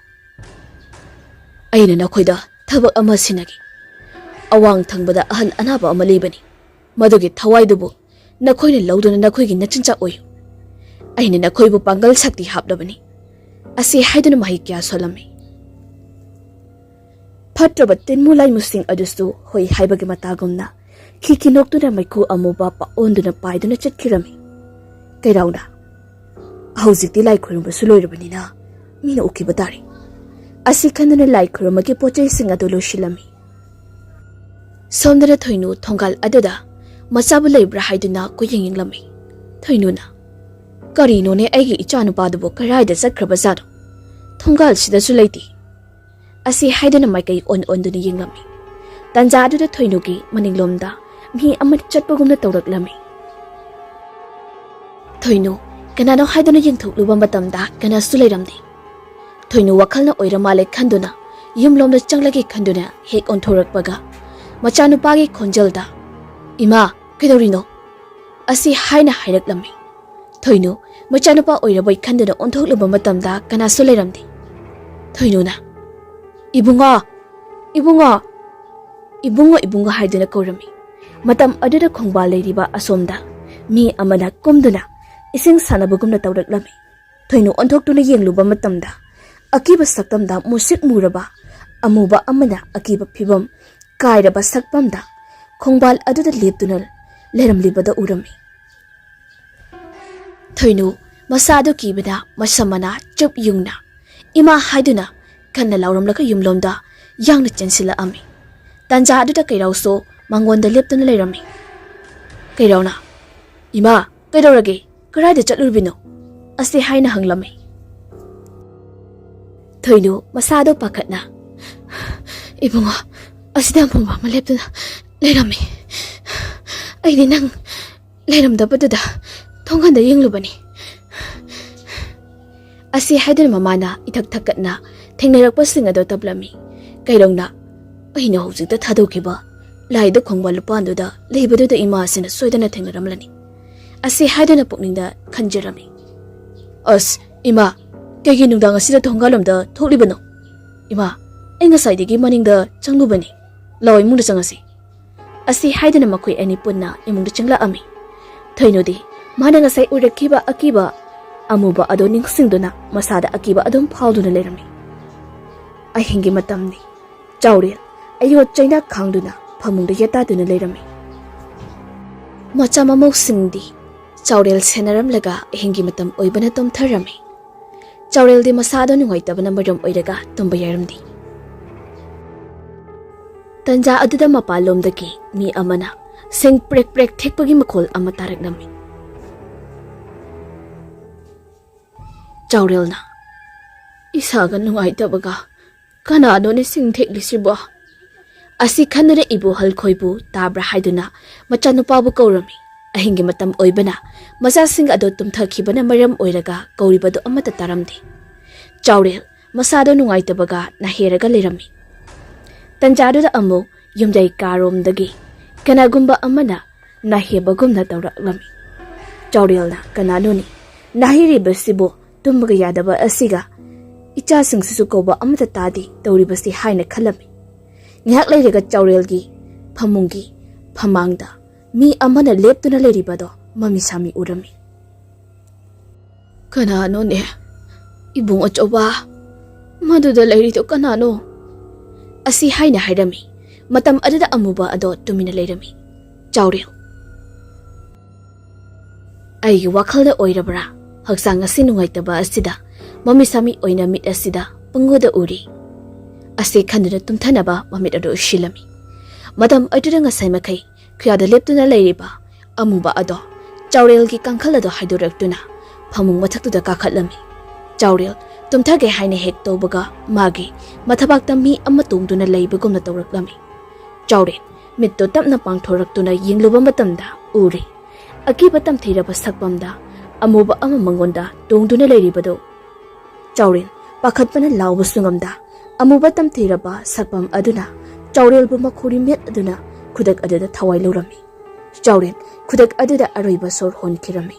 "ꯑꯩꯅ ꯅꯈꯣꯏꯗ ꯊꯕꯛ ꯑꯃ ꯁꯤꯟꯅꯒꯦ꯫ ꯑꯋꯥꯡ ꯊꯪꯕꯗ ꯑꯍꯜ ꯑꯅꯥꯕ ꯑꯃ ꯂꯩꯕꯅꯤ꯫ ꯃꯗꯨꯒꯤ ꯊꯋꯥꯏꯗꯨꯕꯨ ꯅꯈꯣꯏꯅ ꯂꯧꯗꯨꯅ ꯅꯈꯣꯏꯒꯤ ꯅꯆꯤꯟꯖꯥꯛ ꯑꯣꯏꯌꯨ꯫ ꯑꯩꯅ ꯅꯈꯣꯏꯕꯨ ꯄꯥꯡꯒꯜ ꯁꯛꯇꯤ ꯍꯥꯞꯂꯕꯅꯤ" ꯑꯁꯤ ꯍꯥꯏꯗꯨꯅ ꯃꯍꯩ ꯀꯌꯥ ꯁꯣꯜꯂꯝꯃꯤ꯫ ꯐꯠꯇ꯭ꯔꯕ ꯇꯤꯟꯃꯨ ꯂꯥꯏꯃꯨꯁꯤꯡ ꯑꯗꯨꯁꯨ ꯍꯣꯏ ꯍꯥꯏꯕꯒꯤ ꯃꯇꯥꯒꯨꯝꯅ ꯈꯤꯈꯤ ꯅꯣꯛꯇꯨꯅ ꯃꯩꯈꯨ ꯑꯃꯨꯕ ꯄꯥꯛꯑꯣꯟꯗꯨꯅ ꯄꯥꯏꯗꯨꯅ ꯆꯠꯈꯤꯔꯝꯃꯤ꯫ ꯀꯩꯔꯥꯎꯅ, "ꯍꯧꯖꯤꯛꯇꯤ ꯂꯥꯏ ꯈꯨꯔꯨꯝꯕꯁꯨ ꯂꯣꯏꯔꯕꯅꯤꯅ ꯃꯤꯅ ꯎꯈꯤꯕ ꯇꯥꯔꯦ꯫ ꯑꯁꯤ ꯈꯟꯗꯨꯅ ꯂꯥꯏ ꯈꯨꯔꯨꯝꯕꯒꯤ ꯄꯣꯠ ꯆꯩꯁꯤꯡ ꯑꯗꯨ ꯂꯣꯏꯁꯤꯜꯂꯝꯃꯤ꯫ ꯁꯣꯝꯗꯅ ꯊꯣꯏꯅꯨ ꯊꯣꯡꯒꯥꯜ ꯑꯗꯨꯗ ꯃꯆꯥꯕꯨ ꯂꯩꯕ꯭ꯔꯥ ꯍꯥꯏꯗꯨꯅ ꯀꯣꯏꯌꯦꯡ ꯌꯦꯡꯂꯝꯃꯤ꯫ ꯊꯣꯏꯅꯨꯅ, "ꯀꯔꯤꯅꯣꯅꯦ, ꯑꯩꯒꯤ ꯏꯆꯥꯅꯨꯄꯥꯗꯨꯕꯨ ꯀꯔꯥꯏꯗ ꯆꯠꯈ꯭ꯔꯕꯖꯥꯠꯅꯣ? ꯊꯣꯡꯒꯥꯜꯁꯤꯗꯁꯨ ꯂꯩꯇꯦ" ꯑꯁꯤ ꯍꯥꯏꯗꯨꯅ ꯃꯥꯏꯀꯩ ꯑꯣꯟ ꯑꯣꯟꯗꯨꯅ ꯌꯦꯡꯂꯝꯃꯤ꯫ ꯇꯟꯖꯥ ꯑꯗꯨꯗ ꯊꯣꯏꯅꯨꯒꯤ ꯃꯅꯤꯡꯂꯣꯝꯗ ꯃꯤ ꯑꯃ ꯆꯠꯄꯒꯨꯝꯅ ꯇꯧꯔꯛꯂꯝꯃꯤ꯫ ꯊꯣꯏꯅꯨ ꯀꯅꯥꯅꯣ ꯍꯥꯏꯗꯨꯅ ꯌꯦꯡꯊꯣꯛꯂꯨꯕ ꯃꯇꯝꯗ ꯀꯅꯥꯁꯨ ꯂꯩꯔꯝꯗꯦ꯫ ꯊꯣꯏꯅꯨ ꯋꯥꯈꯜꯅ ꯑꯣꯏꯔ ꯃꯥꯜꯂꯦ ꯈꯟꯗꯨꯅ ꯌꯨꯝꯂꯣꯝꯗ ꯆꯪꯂꯒꯦ ꯈꯟꯗꯨꯅ ꯍꯦꯛ ꯑꯣꯟꯊꯣꯔꯛꯄꯒ ꯃꯆꯥꯅꯨꯄꯥꯒꯤ ꯈꯣꯟꯖꯦꯜꯗ, "ꯏꯃꯥ, ꯀꯩꯗꯧꯔꯤꯅꯣ?" ꯑꯁꯤ ꯍꯥꯏꯅ ꯍꯥꯏꯔꯛꯂꯝꯃꯤ꯫ ꯊꯣꯏꯅꯨ ꯃꯆꯥꯅꯨꯄꯥ ꯑꯣꯏꯔꯕꯣꯏ ꯈꯟꯗꯨꯅ ꯑꯣꯟꯊꯣꯛꯂꯨꯕ ꯃꯇꯝꯗ ꯀꯅꯥꯁꯨ ꯂꯩꯔꯝꯗꯦ꯫ ꯊꯣꯏꯅꯨꯅ, "ꯏꯕꯨꯡꯉꯣ, ꯏꯕꯨꯡꯉꯣ, ꯏꯕꯨꯡꯉꯣ, ꯏꯕꯨꯡꯉꯣ" ꯍꯥꯏꯗꯨꯅ ꯀꯧꯔꯝꯃꯤ꯫ ꯃꯇꯝ ꯑꯗꯨꯗ ꯈꯣꯡꯕꯥꯜ ꯂꯩꯔꯤꯕ ꯑꯁꯣꯝꯗ ꯃꯤ ꯑꯃꯅ ꯀꯨꯝꯗꯨꯅ ꯏꯁꯤꯡ ꯁꯥꯟꯅꯕꯒꯨꯝꯅ ꯇꯧꯔꯛꯂꯝꯃꯤ꯫ ꯊꯣꯏꯅꯨ ꯑꯣꯟꯊꯣꯛꯇꯨꯅ ꯌꯦꯡꯂꯨꯕ ꯃꯇꯝꯗ ꯑꯀꯤꯕ ꯁꯛꯇꯝꯗ ꯃꯨꯁꯤꯛ ꯃꯨꯔꯕ ꯑꯃꯨꯕ ꯑꯃꯅ ꯑꯀꯤꯕ ꯐꯤꯕꯝ ꯀꯥꯏꯔꯕ ꯁꯛꯐꯝꯗ ꯈꯣꯡꯕꯥꯜ ꯑꯗꯨꯗ ꯂꯦꯞꯇꯨꯅ ꯂꯩꯔꯝꯂꯤꯕꯗ ꯎꯔꯝꯃꯤ꯫ ꯊꯣꯏꯅꯨ ꯃꯁꯥꯗꯨ ꯀꯤꯕꯅ ꯃꯁꯝ ꯃꯅꯥ ꯆꯨꯞ ꯌꯨꯡꯅ "ꯏꯃꯥ" ꯍꯥꯏꯗꯨꯅ ꯀꯟꯅ ꯂꯥꯎꯔꯝꯂꯒ ꯌꯨꯝꯂꯣꯝꯗ ꯌꯥꯡꯅ ꯆꯦꯟꯁꯤꯜꯂꯛꯑꯝꯃꯤ꯫ ꯇꯥꯟꯖꯥ ꯑꯗꯨꯗ ꯀꯩꯔꯥꯎꯁꯨ ꯃꯉꯣꯟꯗ ꯂꯦꯞꯇꯨꯅ ꯂꯩꯔꯝꯃꯤ꯫ ꯀꯩꯔꯥꯎꯅ, "ꯏꯃꯥ, ꯀꯩꯗꯧꯔꯒꯦ? ꯀꯗꯥꯏꯗ ꯆꯠꯂꯨꯔꯤꯕꯅꯣ?" ꯑꯁꯤ ꯍꯥꯏꯅ ꯍꯪꯂꯝꯃꯤ꯫ ꯊꯣꯏꯅꯨ ꯃꯁꯥꯗꯣ ꯄꯥꯈꯠꯅ, "ꯏꯕꯨꯡꯉꯣ, ꯑꯁꯤꯗ ꯑꯃꯨꯕ ꯑꯃ ꯂꯦꯞꯇꯨꯅ ꯂꯩꯔꯝꯃꯤ꯫ ꯑꯩꯗꯤ ꯅꯪ ꯂꯩꯔꯝꯗꯕꯗꯨꯗ ꯊꯣꯡꯒꯥꯟꯗ ꯌꯦꯡꯂꯨꯕꯅꯤ" ꯑꯁꯤ ꯍꯥꯏꯗꯨꯅ ꯃꯃꯥꯅ ꯏꯊꯛ ꯊꯛꯀꯠꯅ ꯊꯦꯡꯅꯔꯛꯄꯁꯤꯡ ꯑꯗꯨ ꯇꯞꯂꯝꯃꯤ꯫ ꯀꯩꯔꯧꯅ, "ꯑꯩꯅ ꯍꯧꯖꯤꯛꯇ ꯊꯥꯗꯣꯛꯈꯤꯕ ꯂꯥꯏꯗ ꯈꯣꯡꯕ ꯂꯨꯄꯥꯟꯗꯨꯗ ꯂꯩꯕꯗꯨꯗ ꯏꯃꯥꯁꯤꯅ ꯁꯣꯏꯗꯅ ꯊꯦꯡꯅꯔꯝꯂꯅꯤ" ꯑꯁꯤ ꯍꯥꯏꯗꯨꯅ ꯄꯨꯛꯅꯤꯡꯗ ꯈꯟꯖꯔꯝꯃꯤ꯫ "ꯑꯁ, ꯏꯃꯥ, ꯀꯩꯒꯤ ꯅꯨꯡꯗꯥꯡ ꯑꯁꯤꯗ ꯊꯣꯡꯒꯥꯜꯂꯣꯝꯗ ꯊꯣꯛꯂꯤꯕꯅꯣ? ꯏꯃꯥ, ꯑꯩ ꯉꯁꯥꯏꯗꯒꯤ ꯃꯅꯤꯡꯗ ꯆꯪꯂꯨꯕꯅꯤ꯫ ꯂꯥꯛꯑꯣ, ꯏꯃꯨꯡꯗ ꯆꯪꯉꯁꯤ" ꯑꯁꯤ ꯍꯥꯏꯗꯨꯅ ꯃꯈꯣꯏ ꯑꯅꯤ ꯄꯨꯟꯅ ꯏꯃꯨꯡꯗ ꯆꯪꯂꯛꯑꯝꯃꯤ꯫ ꯊꯣꯏꯅꯨꯗꯤ ꯃꯥꯅ ꯉꯁꯥꯏ ꯎꯔꯛꯈꯤꯕ ꯑꯀꯤꯕ ꯑꯃꯨꯕ ꯑꯗꯨ ꯅꯤꯡꯁꯤꯡꯗꯨꯅ ꯃꯁꯥꯗ ꯑꯀꯤꯕ ꯑꯗꯨꯝ ꯐꯥꯎꯗꯨꯅ ꯂꯩꯔꯝꯃꯤ꯫ ꯑꯍꯤꯡꯒꯤ ꯃꯇꯝꯅꯤ꯫ ꯆꯥꯎꯔꯦꯜ ꯑꯌꯣꯠ ꯆꯩꯅꯥ ꯈꯥꯡꯗꯨꯅ ꯐꯃꯨꯡꯗ ꯌꯦꯇꯥꯗꯨꯅ ꯂꯩꯔꯝꯃꯤ꯫ ꯃꯆꯥ ꯃꯃꯧꯁꯤꯡꯗꯤ ꯆꯥꯎꯔꯦꯜ ꯁꯦꯟꯅꯔꯝꯂꯒ ꯑꯍꯤꯡꯒꯤ ꯃꯇꯝ ꯑꯣꯏꯕꯅ ꯇꯨꯝꯊꯔꯝꯃꯤ꯫ ꯆꯥꯎꯔꯦꯜꯗꯤ ꯃꯁꯥꯗꯣ ꯅꯨꯡꯉꯥꯏꯇꯕꯅ ꯃꯔꯝ ꯑꯣꯏꯔꯒ ꯇꯨꯝꯕ ꯌꯥꯔꯝꯗꯦ꯫ ꯇꯟꯖꯥ ꯑꯗꯨꯗ ꯃꯄꯥꯟꯂꯣꯝꯗꯒꯤ ꯃꯤ ꯑꯃꯅ ꯁꯤꯡ ꯄ꯭ꯔꯦꯛ ꯄ꯭ꯔꯦꯛ ꯊꯦꯛꯄꯒꯤ ꯃꯈꯣꯜ ꯑꯃ ꯇꯥꯔꯛꯂꯝꯃꯤ꯫ ꯆꯥꯎꯔꯦꯜꯅ, "ꯏꯁꯥꯒ ꯅꯨꯡꯉꯥꯏꯇꯕꯒ ꯀꯅꯥꯅꯣꯅꯦ ꯁꯤꯡ ꯊꯦꯛꯂꯤꯁꯤꯕꯣ?" ꯑꯁꯤ ꯈꯟꯗꯨꯅ ꯏꯕꯣꯍꯜ ꯈꯣꯏꯕꯨ ꯇꯥꯕ꯭ꯔꯥ ꯍꯥꯏꯗꯨꯅ ꯃꯆꯥꯅꯨꯄꯥꯕꯨ ꯀꯧꯔꯝꯃꯤ꯫ ꯑꯍꯤꯡꯒꯤ ꯃꯇꯝ ꯑꯣꯏꯕꯅ ꯃꯆꯥꯁꯤꯡ ꯑꯗꯨ ꯇꯨꯝꯊꯈꯤꯕꯅ ꯃꯔꯝ ꯑꯣꯏꯔꯒ ꯀꯧꯔꯤꯕꯗꯨ ꯑꯃꯠꯇ ꯇꯥꯔꯝꯗꯦ꯫ ꯆꯥꯎꯔꯦꯜ ꯃꯁꯥꯗꯣ ꯅꯨꯡꯉꯥꯏꯇꯕꯒ ꯅꯥꯍꯦꯔꯒ ꯂꯩꯔꯝꯃꯤ꯫ ꯇꯟꯖꯥꯗꯨꯗ ꯑꯃꯨꯛ ꯌꯨꯝꯖꯩ ꯀꯥꯔꯣꯝꯗꯒꯤ ꯀꯅꯥꯒꯨꯝꯕ ꯑꯃꯅ ꯅꯥꯍꯦꯕꯒꯨꯝꯅ ꯇꯧꯔꯛꯂꯝꯃꯤ꯫ ꯆꯥꯎꯔꯦꯜꯅ, "ꯀꯅꯥꯅꯣꯅꯤ ꯅꯥꯍꯩꯔꯤꯕꯁꯤꯕꯨ? ꯇꯨꯝꯕꯒ ꯌꯥꯗꯕ ꯑꯁꯤꯒ ꯏꯆꯥꯁꯤꯡꯁꯤꯁꯨ ꯀꯧꯕ ꯑꯃꯠꯇ ꯇꯥꯗꯦ ꯇꯧꯔꯤꯕꯁꯤ" ꯍꯥꯏꯅ ꯈꯜꯂꯝꯃꯤ꯫ ꯉꯥꯏꯍꯥꯛ ꯂꯩꯔꯒ ꯆꯥꯎꯔꯦꯜꯒꯤ ꯐꯃꯨꯡꯒꯤ ꯐꯃꯥꯡꯗ ꯃꯤ ꯑꯃꯅ ꯂꯦꯞꯇꯨꯅ ꯂꯩꯔꯤꯕꯗꯣ ꯃꯃꯤ ꯁꯥꯃꯤ ꯎꯔꯝꯃꯤ꯫ "ꯀꯅꯥꯅꯣꯅꯦ? ꯏꯕꯨꯡ ꯑꯆꯧꯕ, ꯃꯗꯨꯗ ꯂꯩꯔꯤꯗꯣ ꯀꯅꯥꯅꯣ?" ꯑꯁꯤ ꯍꯥꯏꯅ ꯍꯥꯏꯔꯝꯃꯤ꯫ ꯃꯇꯝ ꯑꯗꯨꯗ ꯑꯃꯨꯕ ꯑꯗꯣ ꯇꯨꯃꯤꯟꯅ ꯂꯩꯔꯝꯃꯤ꯫ ꯆꯥꯎꯔꯦꯜ, "ꯑꯩꯒꯤ ꯋꯥꯈꯜꯗ ꯑꯣꯏꯔꯕ꯭ꯔꯥ? ꯍꯛꯆꯥꯡ ꯑꯁꯤ ꯅꯨꯡꯉꯥꯏꯇꯕ ꯑꯁꯤꯗ ꯃꯃꯤ ꯁꯥꯃꯤ ꯑꯣꯏꯅ ꯃꯤꯠ ꯑꯁꯤꯗ ꯄꯪꯎꯗ ꯎꯔꯤ" ꯑꯁꯤ ꯈꯟꯗꯨꯅ ꯇꯨꯝꯊꯅꯕ ꯃꯃꯤꯠ ꯑꯗꯨ ꯎꯏꯁꯤꯜꯂꯝꯃꯤ꯫ ꯃꯇꯝ ꯑꯗꯨꯗ ꯉꯁꯥꯏ ꯃꯈꯩ ꯈꯨꯌꯥꯗ ꯂꯦꯞꯇꯨꯅ ꯂꯩꯔꯤꯕ ꯑꯃꯨꯕ ꯑꯗꯣ ꯆꯥꯎꯔꯦꯜꯒꯤ ꯀꯥꯡꯈꯜ ꯑꯗꯣ ꯍꯥꯏꯗꯣꯔꯛꯇꯨꯅ ꯐꯃꯨꯡ ꯃꯊꯛꯇꯨꯗ ꯀꯥꯈꯠꯂꯝꯃꯤ꯫ ꯆꯥꯎꯔꯦꯜ ꯇꯨꯝꯊꯒꯦ ꯍꯥꯏꯅ ꯍꯦꯛ ꯇꯧꯕꯒ ꯃꯥꯒꯤ ꯃꯊꯕꯥꯛꯇ ꯃꯤ ꯑꯃ ꯇꯣꯡꯗꯨꯅ ꯂꯩꯕꯒꯨꯝꯅ ꯇꯧꯔꯛꯂꯝꯃꯤ꯫ ꯆꯥꯎꯔꯦꯜ ꯃꯤꯠꯇꯨ ꯇꯞꯅ ꯄꯥꯡꯊꯣꯔꯛꯇꯨꯅ ꯌꯦꯡꯂꯨꯕ ꯃꯇꯝꯗ ꯎꯔꯦ, ꯑꯀꯤꯕ ꯇꯝꯊꯤꯔꯕ ꯁꯛꯐꯝꯗ ꯑꯃꯨꯕ ꯑꯃ ꯃꯉꯣꯟꯗ ꯇꯣꯡꯗꯨꯅ ꯂꯩꯔꯤꯕꯗꯨ꯫ ꯆꯥꯎꯔꯦꯜ ꯄꯥꯈꯠꯄꯅ ꯂꯥꯎꯕꯁꯨ ꯉꯝꯗ ꯑꯃꯨꯕ ꯇꯝꯊꯤꯔꯕ ꯁꯛꯐꯝ ꯑꯗꯨꯅ ꯆꯥꯎꯔꯦꯜꯕꯨ ꯃꯈꯣꯔꯤ ꯃꯦꯠ ꯑꯗꯨꯅ ꯈꯨꯗꯛ ꯑꯗꯨꯗ ꯊꯋꯥꯏ ꯂꯧꯔꯝꯃꯤ꯫ ꯆꯥꯎꯔꯦꯜ ꯈꯨꯗꯛ ꯑꯗꯨꯗ ꯑꯔꯣꯏꯕ ꯁꯣꯔ ꯍꯣꯟꯈꯤꯔꯝꯃꯤ꯫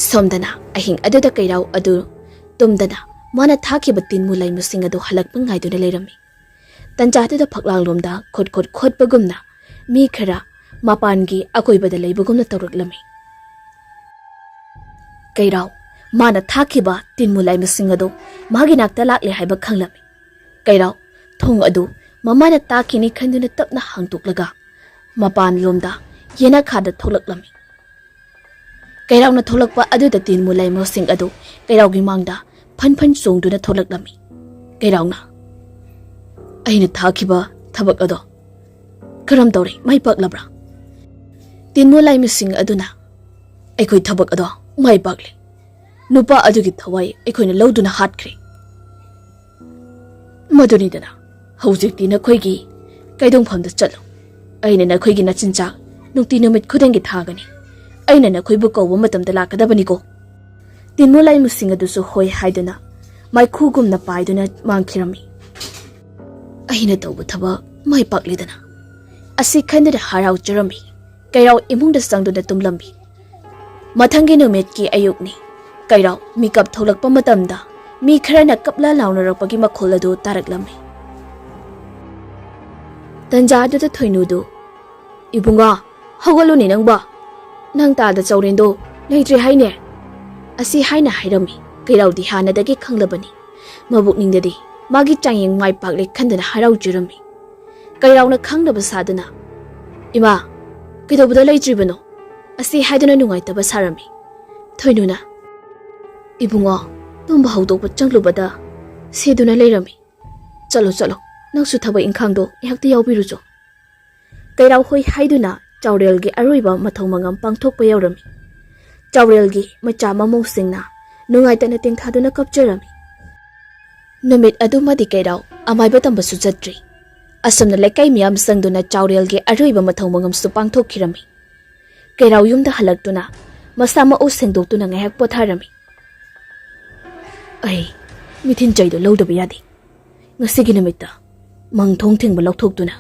ꯁꯣꯝꯗꯅ ꯑꯍꯤꯡ ꯑꯗꯨꯗ ꯀꯩꯔꯥꯎ ꯑꯗꯨ ꯇꯨꯝꯗꯅ ꯃꯥꯅ ꯊꯥꯈꯤꯕ ꯇꯤꯟ ꯃꯨ ꯂꯩꯃꯨꯁꯤꯡ ꯑꯗꯨ ꯍꯜꯂꯛꯄ ꯉꯥꯏꯗꯨꯅ ꯂꯩꯔꯝꯃꯤ꯫ ꯇꯟꯖꯥꯗꯨꯗ ꯐꯛꯂꯥꯡꯂꯣꯝꯗ ꯈꯨꯠ ꯈꯨꯠ ꯈꯣꯠꯄꯒꯨꯝꯅ ꯃꯤ ꯈꯔ ꯃꯄꯥꯟꯒꯤ ꯑꯀꯣꯏꯕꯗ ꯂꯩꯕꯒꯨꯝꯅ ꯇꯧꯔꯛꯂꯝꯃꯤ꯫ ꯀꯩꯔꯥꯎ ꯃꯥꯅ ꯊꯥꯈꯤꯕ ꯇꯤꯟ ꯃꯨ ꯂꯩꯃꯨꯁꯤꯡ ꯑꯗꯨ ꯃꯥꯒꯤ ꯅꯥꯛꯇ ꯂꯥꯛꯂꯦ ꯍꯥꯏꯕ ꯈꯪꯂꯝꯃꯤ꯫ ꯀꯩꯔꯥꯎ ꯊꯣꯡ ꯑꯗꯨ ꯃꯃꯥꯅ ꯇꯥꯈꯤꯅꯤ ꯈꯟꯗꯨꯅ ꯇꯞꯅ ꯍꯥꯡꯗꯣꯛꯂꯒ ꯃꯄꯥꯟꯂꯣꯝꯗ ꯌꯦꯅꯈꯥꯗ ꯊꯣꯛꯂꯛꯂꯝꯃꯤ꯫ ꯀꯩꯔꯥꯎꯅ ꯊꯣꯛꯂꯛꯄ ꯑꯗꯨꯗ ꯇꯤꯟꯃꯨ ꯂꯩꯃꯨꯁꯤꯡ ꯑꯗꯨ ꯀꯩꯔꯥꯎꯒꯤ ꯃꯥꯡꯗ ꯐꯟ ꯐꯟ ꯆꯣꯡꯗꯨꯅ ꯊꯣꯛꯂꯛꯂꯝꯃꯤ꯫ ꯀꯩꯔꯥꯎꯅ, "ꯑꯩꯅ ꯊꯥꯈꯤꯕ ꯊꯕꯛ ꯑꯗꯣ ꯀꯔꯝ ꯇꯧꯔꯦ? ꯃꯥꯏ ꯄꯥꯛꯂꯕ꯭ꯔꯥ?" ꯇꯤꯟꯃꯨ ꯂꯩꯃꯨꯁꯤꯡ ꯑꯗꯨꯅ, "ꯑꯩꯈꯣꯏ ꯊꯕꯛ ꯑꯗꯣ ꯃꯥꯏ ꯄꯥꯛꯂꯦ꯫ ꯅꯨꯄꯥ ꯑꯗꯨꯒꯤ ꯊꯋꯥꯏ ꯑꯩꯈꯣꯏꯅ ꯂꯧꯗꯨꯅ ꯍꯥꯠꯈ꯭ꯔꯦ꯫ ꯃꯗꯨꯅꯤꯗꯅ, ꯍꯧꯖꯤꯛꯇꯤ ꯅꯈꯣꯏꯒꯤ ꯀꯩꯗꯧꯐꯝꯗ ꯆꯠꯂꯨ꯫ ꯑꯩꯅ ꯅꯈꯣꯏꯒꯤ ꯅꯆꯤꯟꯖꯥꯛ ꯅꯨꯡꯇꯤ ꯅꯨꯃꯤꯠ ꯈꯨꯗꯤꯡꯒꯤ ꯊꯥꯒꯅꯤ꯫ ꯑꯩꯅ ꯅꯈꯣꯏꯕꯨ ꯀꯧꯕ ꯃꯇꯝꯗ ꯂꯥꯛꯀꯗꯕꯅꯤꯀꯣ꯫" ꯇꯤꯟꯃꯨ ꯂꯩꯃꯨꯁꯤꯡ ꯑꯗꯨꯁꯨ ꯍꯣꯏ ꯍꯥꯏꯗꯨꯅ ꯃꯩꯈꯨꯒꯨꯝꯅ ꯄꯥꯏꯗꯨꯅ ꯃꯥꯡꯈꯤꯔꯝꯃꯤ꯫ "ꯑꯩꯅ ꯇꯧꯕ ꯊꯕꯛ ꯃꯥꯏ ꯄꯥꯛꯂꯤꯗꯅ꯫ ꯑꯁꯤ ꯈꯟꯗꯨꯅ ꯍꯔꯥꯎꯖꯔꯝꯃꯤ꯫ ꯀꯩꯔꯥꯎ ꯏꯃꯨꯡꯗ ꯆꯪꯗꯨꯅ ꯇꯨꯝꯂꯝꯃꯤ꯫ ꯃꯊꯪꯒꯤ ꯅꯨꯃꯤꯠꯀꯤ ꯑꯌꯨꯛꯅꯤ꯫ ꯀꯩꯔꯥꯎ ꯃꯤꯀꯞ ꯊꯣꯛꯂꯛꯄ ꯃꯇꯝꯗ ꯃꯤ ꯈꯔꯅ ꯀꯞꯂ ꯂꯥꯎꯅꯔꯛꯄꯒꯤ ꯃꯈꯣꯜ ꯑꯗꯨ ꯇꯥꯔꯛꯂꯝꯃꯤ꯫ ꯇꯟꯖꯥ ꯑꯗꯨꯗ ꯊꯣꯏꯅꯨꯗꯨ, "ꯏꯕꯨꯡꯉꯣ, ꯍꯧꯒꯠꯂꯨꯅꯦ ꯅꯪꯕꯣ꯫ ꯅꯪ ꯇꯥꯗ ꯆꯧꯔꯦꯟꯗꯣ ꯂꯩꯇ꯭ꯔꯦ ꯍꯥꯏꯅꯦ?" ꯑꯁꯤ ꯍꯥꯏꯅ ꯍꯥꯏꯔꯝꯃꯤ꯫ ꯀꯩꯔꯥꯎꯗꯤ ꯍꯥꯟꯅꯗꯒꯤ ꯈꯪꯂꯕꯅꯤ꯫ ꯃꯕꯨꯛꯅꯤꯡꯗꯗꯤ ꯃꯥꯒꯤ ꯆꯥꯡꯌꯦꯡ ꯃꯥꯏ ꯄꯥꯛꯂꯦ ꯈꯟꯗꯨꯅ ꯍꯔꯥꯎꯖꯔꯝꯃꯤ꯫ ꯀꯩꯔꯥꯎꯅ ꯈꯪꯗꯕ ꯁꯥꯗꯨꯅ, "ꯏꯃꯥ, ꯀꯩꯗꯧꯕꯗ ꯂꯩꯇ꯭ꯔꯤꯕꯅꯣ?" ꯑꯁꯤ ꯍꯥꯏꯗꯨꯅ ꯅꯨꯡꯉꯥꯏꯇꯕ ꯁꯥꯔꯝꯃꯤ꯫ ꯊꯣꯏꯅꯨꯅ, "ꯏꯕꯨꯡꯉꯣ, ꯇꯨꯝꯕ ꯍꯧꯗꯣꯛꯄ ꯆꯪꯂꯨꯕꯗ ꯁꯤꯗꯨꯅ ꯂꯩꯔꯝꯃꯤ꯫ ꯆꯠꯂꯣ, ꯆꯠꯂꯣ, ꯅꯪꯁꯨ ꯊꯕꯛ ꯏꯪꯈꯥꯡꯗꯣ ꯉꯥꯏꯍꯥꯛꯇꯤ ꯌꯥꯎꯕꯤꯔꯨꯆꯣ꯫" ꯀꯩꯔꯥꯎ ꯍꯣꯏ ꯍꯥꯏꯗꯨꯅ ꯆꯥꯎꯔꯦꯜꯒꯤ ꯑꯔꯣꯏꯕ ꯃꯊꯧ ꯃꯉꯝ ꯄꯥꯡꯊꯣꯛꯄ ꯌꯧꯔꯝꯃꯤ꯫ ꯆꯥꯎꯔꯦꯜꯒꯤ ꯃꯆꯥ ꯃꯃꯧꯁꯤꯡꯅ ꯅꯨꯡꯉꯥꯏꯇꯅ ꯇꯦꯡꯊꯥꯗꯨꯅ ꯀꯞꯆꯔꯝꯃꯤ꯫ ꯅꯨꯃꯤꯠ ꯑꯗꯨꯃꯗꯤ ꯀꯩꯔꯥꯎ ꯑꯃꯥꯏꯕ ꯇꯝꯕꯁꯨ ꯆꯠꯇ꯭ꯔꯤ꯫ ꯑꯁꯨꯝꯅ ꯂꯩꯀꯥꯏ ꯃꯤꯌꯥꯝ ꯆꯪꯗꯨꯅ ꯆꯥꯎꯔꯦꯜꯒꯤ ꯑꯔꯣꯏꯕ ꯃꯊꯧ ꯃꯉꯝꯁꯨ ꯄꯥꯡꯊꯣꯛꯈꯤꯔꯝꯃꯤ꯫ ꯀꯩꯔꯥꯎ ꯌꯨꯝꯗ ꯍꯜꯂꯛꯇꯨꯅ ꯃꯁꯥ ꯃꯎ ꯁꯦꯡꯗꯣꯛꯇꯨꯅ ꯉꯥꯏꯍꯥꯛ ꯄꯣꯊꯥꯔꯝꯃꯤ꯫ "ꯑꯩ ꯃꯤꯊꯤꯟ ꯆꯩꯗꯣ ꯂꯧꯗꯕ ꯌꯥꯗꯦ꯫ ꯉꯁꯤꯒꯤ ꯅꯨꯃꯤꯠꯇ ꯃꯪ ꯊꯣꯡ ꯊꯤꯡꯕ ꯂꯧꯊꯣꯛꯇꯨꯅ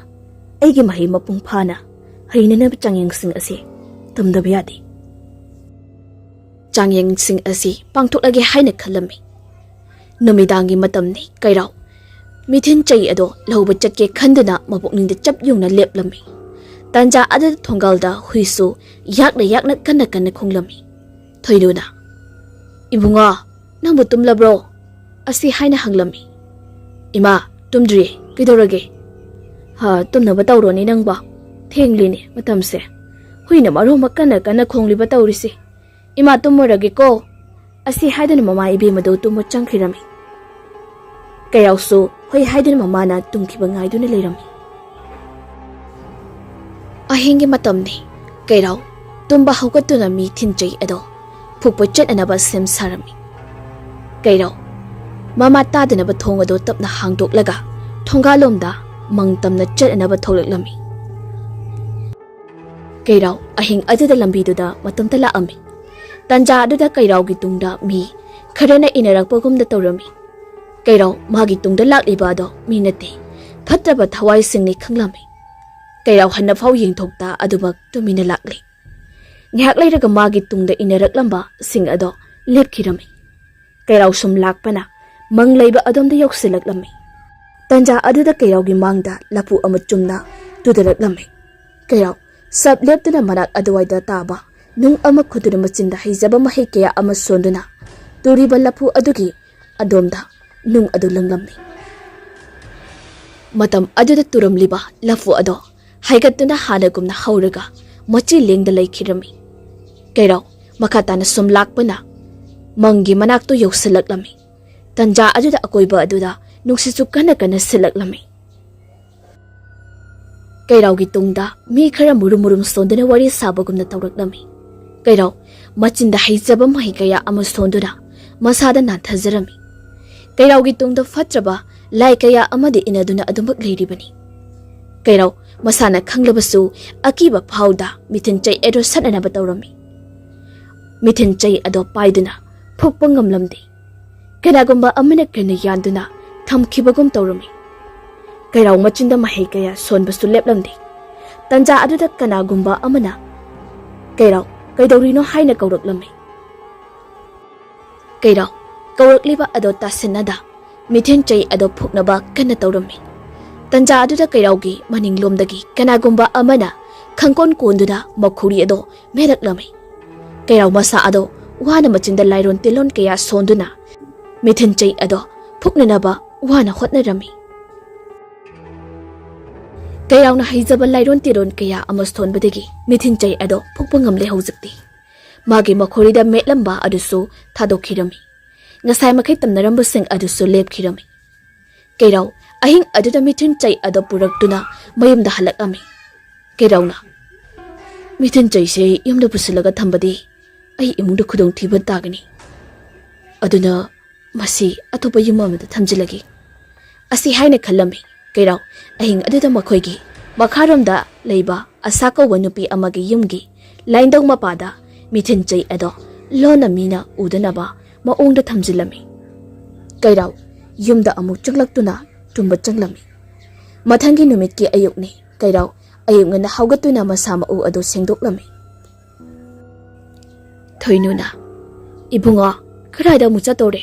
ꯑꯩꯒꯤ ꯃꯍꯩ ꯃꯄꯨꯡ ꯐꯥꯅ ꯍꯩꯅꯅꯕ ꯆꯥꯡꯌꯦꯡꯁꯤꯡ ꯑꯁꯤ ꯇꯝꯗꯕ ꯌꯥꯗꯦ꯫ ꯆꯥꯡꯌꯦꯡꯁꯤꯡ ꯑꯁꯤ ꯄꯥꯡꯊꯣꯛꯂꯒꯦ ꯍꯥꯏꯅ ꯈꯜꯂꯝꯃꯤ꯫" ꯅꯨꯃꯤꯗꯥꯡꯒꯤ ꯃꯇꯝꯅꯤ꯫ ꯀꯩꯔꯥꯎ ꯃꯤꯊꯤꯟ ꯆꯩ ꯑꯗꯣ ꯂꯧꯕ ꯆꯠꯀꯦ ꯈꯟꯗꯨꯅ ꯃꯄꯨꯛꯅꯤꯡꯗ ꯆꯞ ꯌꯨꯡꯅ ꯂꯦꯞꯂꯝꯃꯤ꯫ ꯇꯥꯟꯖꯥ ꯑꯗꯨꯗ ꯊꯣꯡꯒꯥꯜꯗ ꯍꯨꯏꯁꯨ ꯌꯥꯛꯅ ꯌꯥꯛꯅ ꯀꯟꯅ ꯀꯟꯅ ꯈꯣꯡꯂꯝꯃꯤ꯫ ꯊꯣꯏꯅꯨꯅ, "ꯏꯕꯨꯡꯉꯣ, ꯅꯪꯕꯨ ꯇꯨꯝꯂꯕ꯭ꯔꯣ?" ꯑꯁꯤ ꯍꯥꯏꯅ ꯍꯪꯂꯝꯃꯤ꯫ "ꯏꯃꯥ, ꯇꯨꯝꯗ꯭ꯔꯤꯌꯦ꯫ ꯀꯩꯗꯧꯔꯒꯦ?" "ꯍꯥ, ꯇꯨꯝꯅꯕ ꯇꯧꯔꯣꯅꯦ ꯅꯪꯕꯣ꯫ ꯊꯦꯡꯂꯤꯅꯦ ꯃꯇꯝꯁꯦ꯫ ꯍꯨꯏꯅ ꯃꯔꯣꯟ ꯑꯃ ꯀꯟꯅ ꯀꯟꯅ ꯈꯣꯡꯂꯤꯕ ꯇꯧꯔꯤꯁꯦ꯫ "ꯏꯃꯥ, ꯇꯨꯝꯃꯨꯔꯒꯦꯀꯣ" ꯑꯁꯤ ꯍꯥꯏꯗꯨꯅ ꯃꯃꯥ ꯏꯕꯦꯝ ꯑꯗꯨ ꯇꯨꯝꯕ ꯆꯪꯈꯤꯔꯝꯃꯤ꯫ ꯀꯩꯔꯥꯎꯁꯨ ꯍꯣꯏ ꯍꯥꯏꯗꯨꯅ ꯃꯃꯥꯅ ꯇꯨꯝꯈꯤꯕ ꯉꯥꯏꯗꯨꯅ ꯂꯩꯔꯝꯃꯤ꯫ ꯑꯍꯤꯡꯒꯤ ꯃꯇꯝꯅꯤ꯫ ꯀꯩꯔꯥꯎ ꯇꯨꯝꯕ ꯍꯧꯒꯠꯇꯨꯅ ꯃꯤ ꯊꯤꯟꯆꯩ ꯑꯗꯣ ꯐꯨꯛꯄ ꯆꯠꯅꯅꯕ ꯁꯦꯝ ꯁꯥꯔꯝꯃꯤ꯫ ꯀꯩꯔꯥꯎ ꯃꯃꯥ ꯇꯥꯗꯅꯕ ꯊꯣꯡ ꯑꯗꯨ ꯇꯞꯅ ꯍꯥꯡꯗꯣꯛꯂꯒ ꯊꯣꯡꯒꯥꯜꯂꯣꯝꯗ ꯃꯪ ꯇꯝꯅ ꯆꯠꯅꯅꯕ ꯊꯣꯛꯂꯛꯂꯝꯃꯤ꯫ ꯀꯩꯔꯥꯎ ꯑꯍꯤꯡ ꯑꯗꯨꯗ ꯂꯝꯕꯤꯗꯨꯗ ꯃꯇꯣꯝꯇ ꯂꯥꯛꯑꯝꯃꯤ꯫ ꯇꯟꯖꯥ ꯑꯗꯨꯗ ꯀꯩꯔꯥꯎꯒꯤ ꯇꯨꯡꯗ ꯃꯤ ꯈꯔꯅ ꯏꯟꯅꯔꯛꯄꯒꯨꯝꯗ ꯇꯧꯔꯝꯃꯤ꯫ ꯀꯩꯔꯥꯎ ꯃꯥꯒꯤ ꯇꯨꯡꯗ ꯂꯥꯛꯂꯤꯕ ꯑꯗꯣ ꯃꯤ ꯅꯠꯇꯦ, ꯐꯠꯇ꯭ꯔꯕ ꯊꯋꯥꯏꯁꯤꯡꯅꯤ ꯈꯪꯂꯝꯃꯤ꯫ ꯀꯩꯔꯥꯎ ꯍꯟꯅꯐꯥꯎ ꯌꯦꯡꯊꯣꯛꯇ ꯑꯗꯨꯃꯛ ꯇꯨꯃꯤꯟꯅ ꯂꯥꯛꯂꯤ꯫ ꯉꯥꯏꯍꯥꯛ ꯂꯩꯔꯒ ꯃꯥꯒꯤ ꯇꯨꯡꯗ ꯏꯟꯅꯔꯛꯂꯝꯕꯁꯤꯡ ꯑꯗꯣ ꯂꯦꯞꯈꯤꯔꯝꯃꯤ꯫ ꯀꯩꯔꯥꯎ ꯁꯨꯝ ꯂꯥꯛꯄꯅ ꯃꯪ ꯂꯩꯕ ꯑꯗꯣꯝꯗ ꯌꯧꯁꯤꯜꯂꯛꯂꯝꯃꯤ꯫ ꯇꯟꯖꯥ ꯑꯗꯨꯗ ꯀꯩꯔꯥꯎꯒꯤ ꯃꯥꯡꯗ ꯂꯐꯨ ꯑꯃ ꯆꯨꯝꯅ ꯇꯨꯗꯔꯛꯂꯝꯃꯤ꯫ ꯀꯩꯔꯥꯎ ꯁꯞ ꯂꯦꯞꯇꯨꯅ ꯃꯅꯥꯛ ꯑꯗꯨꯋꯥꯏꯗ ꯇꯥꯕ ꯅꯨꯡ ꯑꯃ ꯈꯨꯗꯨꯅ ꯃꯆꯤꯟꯗ ꯍꯩꯖꯕ ꯃꯍꯩ ꯀꯌꯥ ꯑꯃ ꯁꯣꯟꯗꯨꯅ ꯇꯨꯔꯤꯕ ꯂꯐꯨ ꯑꯗꯨꯒꯤ ꯑꯗꯣꯝꯗ ꯅꯨꯡ ꯑꯗꯨ ꯂꯪꯂꯝꯃꯤ꯫ ꯃꯇꯝ ꯑꯗꯨꯗ ꯇꯨꯔꯝꯂꯤꯕ ꯂꯐꯨ ꯑꯗꯣ ꯍꯥꯏꯒꯠꯇꯨꯅ ꯍꯥꯟꯅꯒꯨꯝꯅ ꯍꯧꯔꯒ ꯃꯆꯤ ꯂꯦꯡꯗ ꯂꯩꯈꯤꯔꯝꯃꯤ꯫ ꯀꯩꯔꯥꯎ ꯃꯈꯥ ꯇꯥꯅ ꯁꯨꯝ ꯂꯥꯛꯄꯅ ꯃꯪꯒꯤ ꯃꯅꯥꯛꯇꯨ ꯌꯧꯁꯤꯜꯂꯛꯂꯝꯃꯤ꯫ ꯇꯟꯖꯥ ꯑꯗꯨꯗ ꯑꯀꯣꯏꯕ ꯑꯗꯨꯗ ꯅꯨꯡꯁꯤꯠꯁꯨ ꯀꯟꯅ ꯀꯟꯅ ꯁꯤꯜꯂꯛꯂꯝꯃꯤ꯫ ꯀꯩꯔꯥꯎꯒꯤ ꯇꯨꯡꯗ ꯃꯤ ꯈꯔ ꯃꯨꯔꯨꯝ ꯃꯨꯔꯨꯝ ꯁꯣꯟꯗꯨꯅ ꯋꯥꯔꯤ ꯁꯥꯕꯒꯨꯝꯅ ꯇꯧꯔꯛꯂꯝꯃꯤ꯫ ꯀꯩꯔꯥꯎ ꯃꯆꯤꯟꯗ ꯍꯩꯖꯕ ꯃꯍꯩ ꯀꯌꯥ ꯑꯃ ꯁꯣꯟꯗꯨꯅ ꯃꯁꯥꯗ ꯅꯥꯟꯊꯖꯔꯝꯃꯤ꯫ ꯀꯩꯔꯥꯎꯒꯤ ꯇꯨꯡꯗ ꯐꯠꯇ꯭ꯔꯕ ꯂꯥꯏ ꯀꯌꯥ ꯑꯃꯗꯤ ꯏꯟꯅꯗꯨꯅ ꯑꯗꯨꯃꯛ ꯂꯩꯔꯤꯕꯅꯤ꯫ ꯀꯩꯔꯥꯎ ꯃꯁꯥꯅ ꯈꯪꯂꯕꯁꯨ ꯑꯀꯤꯕ ꯐꯥꯎꯗ ꯃꯤꯊꯤꯟ ꯆꯩ ꯑꯗꯨ ꯁꯠꯅꯅꯕ ꯇꯧꯔꯝꯃꯤ꯫ ꯃꯤꯊꯤꯟ ꯆꯩ ꯑꯗꯣ ꯄꯥꯏꯗꯨꯅ ꯐꯨꯛꯄ ꯉꯝꯂꯝꯗꯦ꯫ ꯀꯅꯥꯒꯨꯝꯕ ꯑꯃꯅ ꯀꯟꯅ ꯌꯥꯟꯗꯨꯅ ꯊꯝꯈꯤꯕꯒꯨꯝ ꯇꯧꯔꯝꯃꯤ꯫ ꯀꯩꯔꯥꯎ ꯃꯆꯤꯟꯗ ꯃꯍꯩ ꯀꯌꯥ ꯁꯣꯟꯕꯁꯨ ꯂꯦꯞꯂꯝꯗꯦ꯫ ꯇꯟꯖꯥ ꯑꯗꯨꯗ ꯀꯅꯥꯒꯨꯝꯕ ꯑꯃꯅ, "ꯀꯩꯔꯥꯎ, ꯀꯩꯗꯧꯔꯤꯅꯣ?" ꯍꯥꯏꯅ ꯀꯧꯔꯛꯂꯝꯃꯤ꯫ ꯀꯩꯔꯥꯎ ꯀꯧꯔꯛꯂꯤꯕ ꯑꯗꯣ ꯇꯥꯁꯤꯟꯅꯗ ꯃꯤꯊꯤꯟ ꯆꯩ ꯑꯗꯣ ꯐꯨꯛꯅꯕ ꯀꯟꯅ ꯇꯧꯔꯝꯃꯤ꯫ ꯇꯟꯖꯥ ꯑꯗꯨꯗ ꯀꯩꯔꯥꯎꯒꯤ ꯃꯅꯤꯡꯂꯣꯝꯗꯒꯤ ꯀꯅꯥꯒꯨꯝꯕ ꯑꯃꯅ ꯈꯪꯀꯣꯟ ꯀꯣꯟꯗꯨꯅ ꯃꯈꯨꯔꯤ ꯑꯗꯣ ꯃꯦꯠꯂꯛꯂꯝꯃꯤ꯫ ꯀꯩꯔꯥꯎ ꯃꯁꯥ ꯑꯗꯣ ꯋꯥꯅ ꯃꯆꯤꯟꯗ ꯂꯥꯏꯔꯣꯟ ꯇꯤꯜꯂꯣꯟ ꯀꯌꯥ ꯁꯣꯟꯗꯨꯅ ꯃꯤꯊꯤꯟ ꯆꯩ ꯑꯗꯣ ꯐꯨꯛꯅꯅꯕ ꯋꯥꯅ ꯍꯣꯠꯅꯔꯝꯃꯤ꯫ ꯀꯩꯔꯥꯎꯅ ꯍꯩꯖꯕ ꯂꯥꯏꯔꯣꯟ ꯇꯤꯔꯣꯟ ꯀꯌꯥ ꯑꯃ ꯁꯣꯟꯕꯗꯒꯤ ꯃꯤꯊꯤꯟ ꯆꯩ ꯑꯗꯣ ꯐꯨꯛꯄ ꯉꯝꯂꯦ ꯍꯧꯖꯤꯛꯇꯤ꯫ ꯃꯥꯒꯤ ꯃꯈꯣꯔꯤꯗ ꯃꯦꯠꯂꯝꯕ ꯑꯗꯨꯁꯨ ꯊꯥꯗꯣꯛꯈꯤꯔꯝꯃꯤ꯫ ꯉꯁꯥꯏ ꯃꯈꯩ ꯇꯝꯅꯔꯝꯕꯁꯤꯡ ꯑꯗꯨꯁꯨ ꯂꯦꯞꯈꯤꯔꯝꯃꯤ꯫ ꯀꯩꯔꯥꯎ ꯑꯍꯤꯡ ꯑꯗꯨꯗ ꯃꯤꯊꯨꯟ ꯆꯩ ꯑꯗꯨ ꯄꯨꯔꯛꯇꯨꯅ ꯃꯌꯨꯝꯗ ꯍꯜꯂꯛꯂꯝꯃꯤ꯫ ꯀꯩꯔꯥꯎꯅ, "ꯃꯤꯊꯨꯟ ꯆꯩꯁꯦ ꯌꯨꯝꯗ ꯄꯨꯁꯤꯜꯂꯒ ꯊꯝꯕꯗꯤ ꯑꯩ ꯏꯃꯨꯡꯗ ꯈꯨꯗꯣꯡꯊꯤꯕ ꯇꯥꯒꯅꯤ꯫ ꯑꯗꯨꯅ ꯃꯁꯤ ꯑꯇꯣꯞꯄ ꯌꯨꯝ ꯑꯃꯗ ꯊꯝꯖꯤꯜꯂꯒꯦ" ꯑꯁꯤ ꯍꯥꯏꯅ ꯈꯜꯂꯝꯃꯤ꯫ ꯀꯩꯔꯥꯎ ꯑꯍꯤꯡ ꯑꯗꯨꯗ ꯃꯈꯣꯏꯒꯤ ꯃꯈꯥꯔꯣꯝꯗ ꯂꯩꯕ ꯑꯁꯥ ꯀꯧꯕ ꯅꯨꯄꯤ ꯑꯃꯒꯤ ꯌꯨꯝꯒꯤ ꯂꯥꯏꯟꯗꯧ ꯃꯄꯥꯗ ꯃꯤꯊꯨꯟ ꯆꯩ ꯑꯗꯣ ꯂꯣꯟꯅ ꯃꯤꯅ ꯎꯗꯅꯕ ꯃꯑꯣꯡꯗ ꯊꯝꯖꯤꯜꯂꯝꯃꯤ꯫ ꯀꯩꯔꯥꯎ ꯌꯨꯝꯗ ꯑꯃꯨꯛ ꯆꯪꯂꯛꯇꯨꯅ ꯇꯨꯝꯕ ꯆꯪꯂꯝꯃꯤ꯫ ꯃꯊꯪꯒꯤ ꯅꯨꯃꯤꯠꯀꯤ ꯑꯌꯨꯛꯅꯤ꯫ ꯀꯩꯔꯥꯎ ꯑꯌꯨꯛ ꯉꯟꯅ ꯍꯧꯒꯠꯇꯨꯅ ꯃꯁꯥ ꯃꯎ ꯑꯗꯨ ꯁꯦꯡꯗꯣꯛꯂꯝꯃꯤ꯫ ꯊꯣꯏꯅꯨꯅ, "ꯏꯕꯨꯡꯉꯣ, ꯀꯗꯥꯏꯗ ꯑꯃꯨꯛ ꯆꯠꯇꯧꯔꯦ?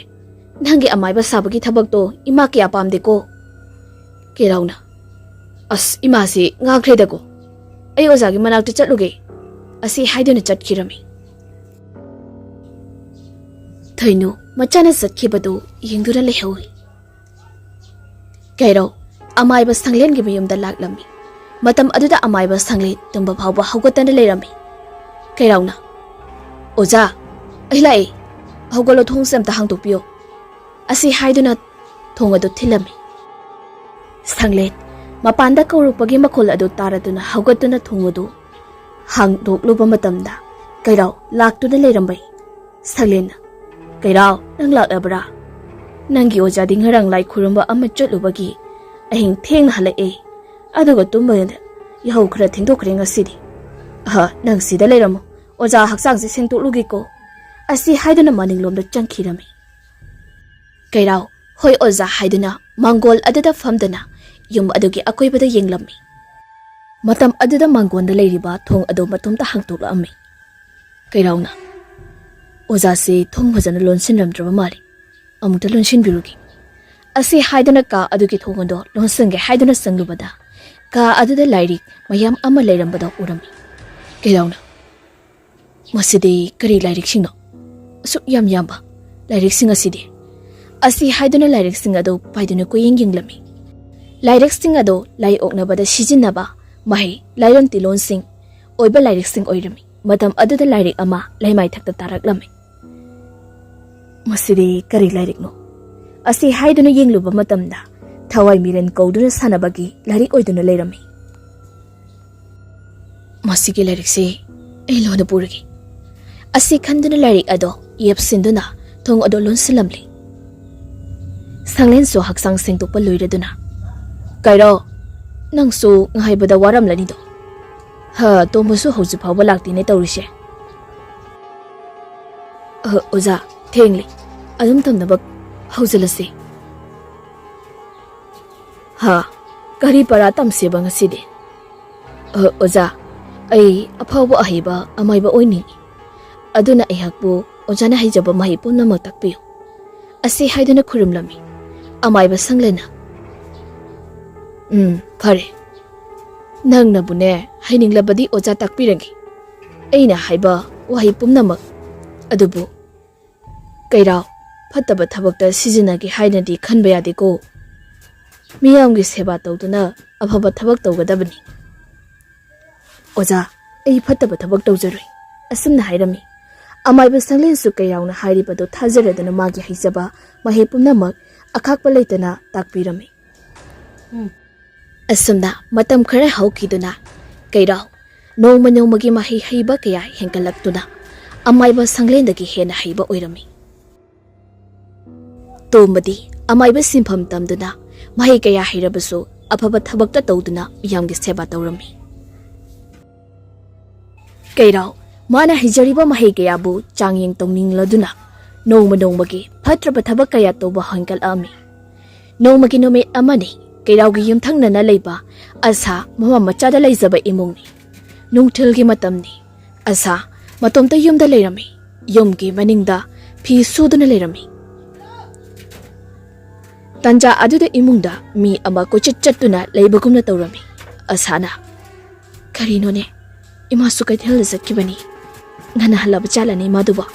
ꯅꯪꯒꯤ ꯑꯃꯥꯏꯕ ꯁꯥꯕꯒꯤ ꯊꯕꯛꯇꯣ ꯏꯃꯥ ꯀꯌꯥ ꯄꯥꯝꯗꯦꯀꯣ?" ꯀꯦꯔꯥꯎꯅ, "ꯑꯁ, ꯏꯃꯥꯁꯤ ꯉꯥꯡꯈ꯭ꯔꯦꯗꯀꯣ꯫ ꯑꯩ ꯑꯣꯖꯥꯒꯤ ꯃꯅꯥꯛꯇ ꯆꯠꯂꯨꯒꯦ" ꯑꯁꯤ ꯍꯥꯏꯗꯨꯅ ꯆꯠꯈꯤꯔꯝꯃꯤ꯫ ꯊꯣꯏꯅꯨ ꯃꯆꯥꯅ ꯆꯠꯈꯤꯕꯗꯨ ꯌꯦꯡꯗꯨꯅ ꯂꯩꯍꯧꯏ꯫ ꯀꯩꯔꯧ ꯑꯃꯥꯏꯕ ꯁꯪꯂꯦꯟꯒꯤ ꯃꯌꯨꯝꯗ ꯂꯥꯛꯂꯝꯃꯤ꯫ ꯃꯇꯝ ꯑꯗꯨꯗ ꯑꯃꯥꯏꯕ ꯁꯪꯂꯦꯟ ꯇꯨꯝꯕ ꯐꯥꯎꯕ ꯍꯧꯒꯠꯇꯅ ꯂꯩꯔꯝꯃꯤ꯫ ꯀꯩꯔꯧꯅ, "ꯑꯣꯖꯥ, ꯑꯩ ꯂꯥꯛꯑꯦ꯫ ꯍꯧꯒꯠꯂꯣ, ꯊꯣꯡꯁꯦ ꯑꯝꯇ ꯍꯥꯡꯗꯣꯛꯄꯤꯌꯣ" ꯑꯁꯤ ꯍꯥꯏꯗꯨꯅ ꯊꯣꯡ ꯑꯗꯨ ꯊꯤꯜꯂꯝꯃꯤ꯫ ꯁꯪꯂꯦꯟ ꯃꯄꯥꯟꯗ ꯀꯧꯔꯛꯄꯒꯤ ꯃꯈꯣꯜ ꯑꯗꯨ ꯇꯥꯔꯗꯨꯅ ꯍꯧꯒꯠꯇꯨꯅ ꯊꯣꯡ ꯑꯗꯨ ꯍꯥꯡꯗꯣꯛꯂꯨꯕ ꯃꯇꯝꯗ ꯀꯩꯔꯧ ꯂꯥꯛꯇꯨꯅ ꯂꯩꯔꯝꯕꯩ꯫ ꯁꯪꯂꯦꯟꯅ, "ꯀꯩꯔꯧ, ꯅꯪ ꯂꯥꯛꯂꯕ꯭ꯔꯥ? ꯅꯪꯒꯤ ꯑꯣꯖꯥꯗꯤ ꯉꯔꯥꯡ ꯂꯥꯏ ꯈꯨꯔꯨꯝꯕ ꯑꯃ ꯆꯠꯂꯨꯕꯒꯤ ꯑꯍꯤꯡ ꯊꯦꯡꯅ ꯍꯜꯂꯛꯑꯦ꯫ ꯑꯗꯨꯒ ꯇꯨꯝꯕꯗ ꯌꯥꯍꯧ ꯈꯔ ꯊꯦꯡꯗꯣꯛꯈ꯭ꯔꯦ ꯉꯁꯤꯗꯤ꯫ ꯑꯍ, ꯅꯪ ꯁꯤꯗ ꯂꯩꯔꯝꯃꯣ꯫ ꯑꯣꯖꯥ ꯍꯛꯆꯥꯡꯁꯦ ꯁꯦꯡꯗꯣꯛꯂꯨꯒꯦꯀꯣ" ꯑꯁꯤ ꯍꯥꯏꯗꯨꯅ ꯃꯅꯤꯡꯂꯣꯝꯗ ꯆꯪꯈꯤꯔꯝꯃꯤ꯫ ꯀꯩꯔꯧ, "ꯍꯣꯏ ꯑꯣꯖꯥ" ꯍꯥꯏꯗꯨꯅ ꯃꯥꯡꯒꯣꯜ ꯑꯗꯨꯗ ꯐꯝꯗꯨꯅ ꯌꯨꯝ ꯑꯗꯨꯒꯤ ꯑꯀꯣꯏꯕꯗ ꯌꯦꯡꯂꯝꯃꯤ꯫ ꯃꯇꯝ ꯑꯗꯨꯗ ꯃꯥꯡꯒꯣꯜꯗ ꯂꯩꯔꯤꯕ ꯊꯣꯡ ꯑꯗꯨ ꯃꯇꯣꯝꯇ ꯍꯥꯡꯗꯣꯛꯂꯛꯑꯝꯃꯤ꯫ ꯀꯩꯔꯧꯅ, "ꯑꯣꯖꯥꯁꯦ ꯊꯣꯡ ꯐꯖꯅ ꯂꯣꯟꯁꯤꯟꯔꯝꯗ꯭ꯔꯕ ꯃꯥꯜꯂꯤ꯫ ꯑꯃꯨꯛꯇ ꯂꯣꯟꯁꯤꯟꯕꯤꯔꯨꯒꯦ" ꯑꯁꯤ ꯍꯥꯏꯗꯨꯅ ꯀꯥ ꯑꯗꯨꯒꯤ ꯊꯣꯡ ꯑꯗꯨ ꯂꯣꯟꯁꯤꯟꯒꯦ ꯍꯥꯏꯗꯨꯅ ꯆꯪꯂꯨꯕꯗ ꯀꯥ ꯑꯗꯨꯗ ꯂꯥꯏꯔꯤꯛ ꯃꯌꯥꯝ ꯑꯃ ꯂꯩꯔꯝꯕꯗ ꯎꯔꯝꯃꯤ꯫ ꯀꯩꯔꯧꯅ, "ꯃꯁꯤꯗꯤ ꯀꯔꯤ ꯂꯥꯏꯔꯤꯛꯁꯤꯡꯅꯣ? ꯑꯁꯨꯛ ꯌꯥꯝ ꯌꯥꯝꯕ ꯂꯥꯏꯔꯤꯛꯁꯤꯡ ꯑꯁꯤꯗꯤ?" ꯑꯁꯤ ꯍꯥꯏꯗꯨꯅ ꯂꯥꯏꯔꯤꯛꯁꯤꯡ ꯑꯗꯨ ꯄꯥꯏꯗꯨꯅ ꯀꯣꯏꯌꯦꯡ ꯌꯦꯡꯂꯝꯃꯤ꯫ ꯂꯥꯏꯔꯤꯛꯁꯤꯡ ꯑꯗꯨ ꯂꯥꯏ ꯑꯣꯛꯅꯕꯗ ꯁꯤꯖꯤꯟꯅꯕ ꯃꯍꯩ ꯂꯥꯏꯔꯣꯟ ꯇꯤꯂꯣꯟꯁꯤꯡ ꯑꯣꯏꯕ ꯂꯥꯏꯔꯤꯛꯁꯤꯡ ꯑꯣꯏꯔꯝꯃꯤ꯫ ꯃꯇꯝ ꯑꯗꯨꯗ ꯂꯥꯏꯔꯤꯛ ꯑꯃ ꯂꯩꯃꯥꯏꯊꯛꯇ ꯇꯥꯔꯛꯂꯝꯃꯤ꯫ "ꯃꯁꯤꯗꯤ ꯀꯔꯤ ꯂꯥꯏꯔꯤꯛꯅꯣ?" ꯑꯁꯤ ꯍꯥꯏꯗꯨꯅ ꯌꯦꯡꯂꯨꯕ ꯃꯇꯝꯗ, ꯊꯋꯥꯏ ꯃꯤꯔꯦꯟ ꯀꯧꯗꯨꯅ ꯁꯥꯟꯅꯕꯒꯤ ꯂꯥꯏꯔꯤꯛ ꯑꯣꯏꯗꯨꯅ ꯂꯩꯔꯝꯃꯤ꯫ "ꯃꯁꯤꯒꯤ ꯂꯥꯏꯔꯤꯛꯁꯤ ꯑꯩ ꯂꯣꯟꯅ ꯄꯨꯔꯒꯦ" ꯑꯁꯤ ꯈꯟꯗꯨꯅ ꯂꯥꯏꯔꯤꯛ ꯑꯗꯣ ꯌꯦꯞꯁꯤꯟꯗꯨꯅ ꯊꯣꯡ ꯑꯗꯨ ꯂꯣꯟꯁꯤꯜꯂꯝꯂꯤ꯫ ꯁꯪꯂꯦꯟꯁꯨ ꯍꯛꯆꯥꯡ ꯁꯦꯡꯗꯣꯛꯄ ꯂꯣꯏꯔꯗꯨꯅ, "ꯀꯩꯔꯣ, ꯅꯪꯁꯨ ꯉꯥꯏꯕꯗ ꯋꯥꯔꯝꯂꯅꯤꯗꯣ꯫ ꯍ, ꯇꯣꯝꯕꯁꯨ ꯍꯧꯖꯤꯛ ꯐꯥꯎꯕ ꯂꯥꯛꯇꯦꯅꯦ ꯇꯧꯔꯤꯁꯦ꯫ ꯑ, ꯑꯣꯖꯥ, ꯊꯦꯡꯂꯦ꯫ ꯑꯗꯨꯝ ꯇꯝꯅꯕ ꯍꯧꯖꯤꯜꯂꯁꯤ꯫ ꯍ, ꯀꯔꯤ ꯄꯔꯥ ꯇꯝꯁꯦꯕ ꯉꯁꯤꯗꯤ?" "ꯑ, ꯑꯣꯖꯥ, ꯑꯩ ꯑꯐꯥꯎꯕ ꯑꯍꯩꯕ ꯑꯃꯥꯏꯕ ꯑꯣꯏꯅꯤꯡꯏ꯫ ꯑꯗꯨꯅ ꯑꯩꯍꯥꯛꯄꯨ ꯑꯣꯖꯥꯅ ꯍꯩꯖꯕ ꯃꯍꯩ ꯄꯨꯝꯅꯃꯛ ꯇꯥꯛꯄꯤꯌꯨ" ꯑꯁꯤ ꯍꯥꯏꯗꯨꯅ ꯈꯨꯔꯨꯝꯂꯝꯃꯤ꯫ ꯑꯃꯥꯏꯕ ꯁꯪꯂꯦꯟꯅ, "ꯎꯝ, ꯐꯔꯦ꯫ ꯅꯪꯅꯕꯨꯅꯦ ꯍꯩꯅꯤꯡꯂꯕꯗꯤ ꯑꯣꯖꯥ ꯇꯥꯛꯄꯤꯔꯒꯦ꯫ ꯑꯩꯅ ꯍꯥꯏꯕ ꯋꯥꯍꯩ ꯄꯨꯝꯅꯃꯛ꯫ ꯑꯗꯨꯕꯨ ꯀꯩꯔꯥꯎ, ꯐꯠꯇꯕ ꯊꯕꯛꯇ ꯁꯤꯖꯤꯟꯅꯒꯦ ꯍꯥꯏꯅꯗꯤ ꯈꯟꯕ ꯌꯥꯗꯦꯀꯣ꯫ ꯃꯤꯌꯥꯝꯒꯤ ꯁꯦꯕꯥ ꯇꯧꯗꯨꯅ ꯑꯐꯕ ꯊꯕꯛ ꯇꯧꯒꯗꯕꯅꯤ꯫" "ꯑꯣꯖꯥ, ꯑꯩ ꯐꯠꯇꯕ ꯊꯕꯛ ꯇꯧꯖꯔꯣꯏ", ꯑꯁꯨꯝꯅ ꯍꯥꯏꯔꯝꯃꯤ꯫ ꯑꯃꯥꯏꯕ ꯁꯪꯂꯦꯟꯁꯨ ꯀꯩꯔꯥꯎꯅ ꯍꯥꯏꯔꯤꯕꯗꯨ ꯊꯥꯖꯔꯗꯨꯅ ꯃꯥꯒꯤ ꯍꯩꯖꯕ ꯃꯍꯩ ꯄꯨꯝꯅꯃꯛ ꯑꯈꯥꯛꯄ ꯂꯩꯇꯅ ꯇꯥꯛꯄꯤꯔꯝꯃꯤ꯫ ꯎꯝ꯫ ꯑꯁꯨꯝꯅ ꯃꯇꯝ ꯈꯔ ꯍꯧꯈꯤꯗꯨꯅ ꯀꯩꯔꯥꯎ ꯅꯣꯡꯃ ꯅꯣꯡꯃꯒꯤ ꯃꯍꯩ ꯍꯩꯕ ꯀꯌꯥ ꯍꯦꯟꯒꯠꯂꯛꯇꯨꯅ ꯑꯃꯥꯏꯕ ꯁꯪꯂꯦꯟꯗꯒꯤ ꯍꯦꯟꯅ ꯍꯩꯕ ꯑꯣꯏꯔꯝꯃꯤ꯫ ꯇꯣꯝꯕꯗꯤ ꯑꯃꯥꯏꯕ ꯁꯤꯟꯐꯝ ꯇꯝꯗꯨꯅ ꯃꯍꯩ ꯀꯌꯥ ꯍꯩꯔꯕꯁꯨ ꯑꯐꯕ ꯊꯕꯛꯇ ꯇꯧꯗꯨꯅ ꯃꯤꯌꯥꯝꯒꯤ ꯁꯦꯕꯥ ꯇꯧꯔꯝꯃꯤ꯫ ꯀꯩꯔꯥꯎ ꯃꯥꯅ ꯍꯩꯖꯔꯤꯕ ꯃꯍꯩ ꯀꯌꯥꯕꯨ ꯆꯥꯡꯌꯦꯡ ꯇꯧꯅꯤꯡꯂꯗꯨꯅ ꯅꯣꯡꯃ ꯅꯣꯡꯃꯒꯤ ꯐꯠꯇ꯭ꯔꯕ ꯊꯕꯛ ꯀꯌꯥ ꯇꯧꯕ ꯍꯦꯟꯒꯠꯂꯛꯑꯝꯃꯤ꯫ ꯅꯣꯡꯃꯒꯤ ꯅꯨꯃꯤꯠ ꯑꯃꯅꯤ, ꯀꯩꯔꯥꯎꯒꯤ ꯌꯨꯝꯊꯪꯅꯅ ꯂꯩꯕ ꯑꯁꯥ ꯃꯃꯥ ꯃꯆꯥꯗ ꯂꯩꯖꯕ ꯏꯃꯨꯡꯅꯤ꯫ ꯅꯨꯡꯊꯤꯜꯒꯤ ꯃꯇꯝꯅꯤ꯫ ꯑꯁꯥ ꯃꯇꯣꯝꯇ ꯌꯨꯝꯗ ꯂꯩꯔꯝꯃꯤ꯫ ꯌꯨꯝꯒꯤ ꯃꯅꯤꯡꯗ ꯐꯤ ꯁꯨꯗꯨꯅ ꯂꯩꯔꯝꯃꯤ꯫ ꯇꯟꯖꯥ ꯑꯗꯨꯗ ꯏꯃꯨꯡꯗ ꯃꯤ ꯑꯃ ꯀꯣꯏꯆꯠ ꯆꯠꯇꯨꯅ ꯂꯩꯕꯒꯨꯝꯅ ꯇꯧꯔꯝꯃꯤ꯫ ꯑꯁꯥꯅ, "ꯀꯔꯤꯅꯣꯅꯦ? ꯏꯃꯥꯁꯨ ꯀꯩꯊꯦꯜꯗ ꯆꯠꯈꯤꯕꯅꯤ꯫ ꯉꯟꯅ ꯍꯜꯂꯕ ꯖꯥꯠꯂꯅꯦ ꯏꯃꯥꯗꯨꯕꯣ?"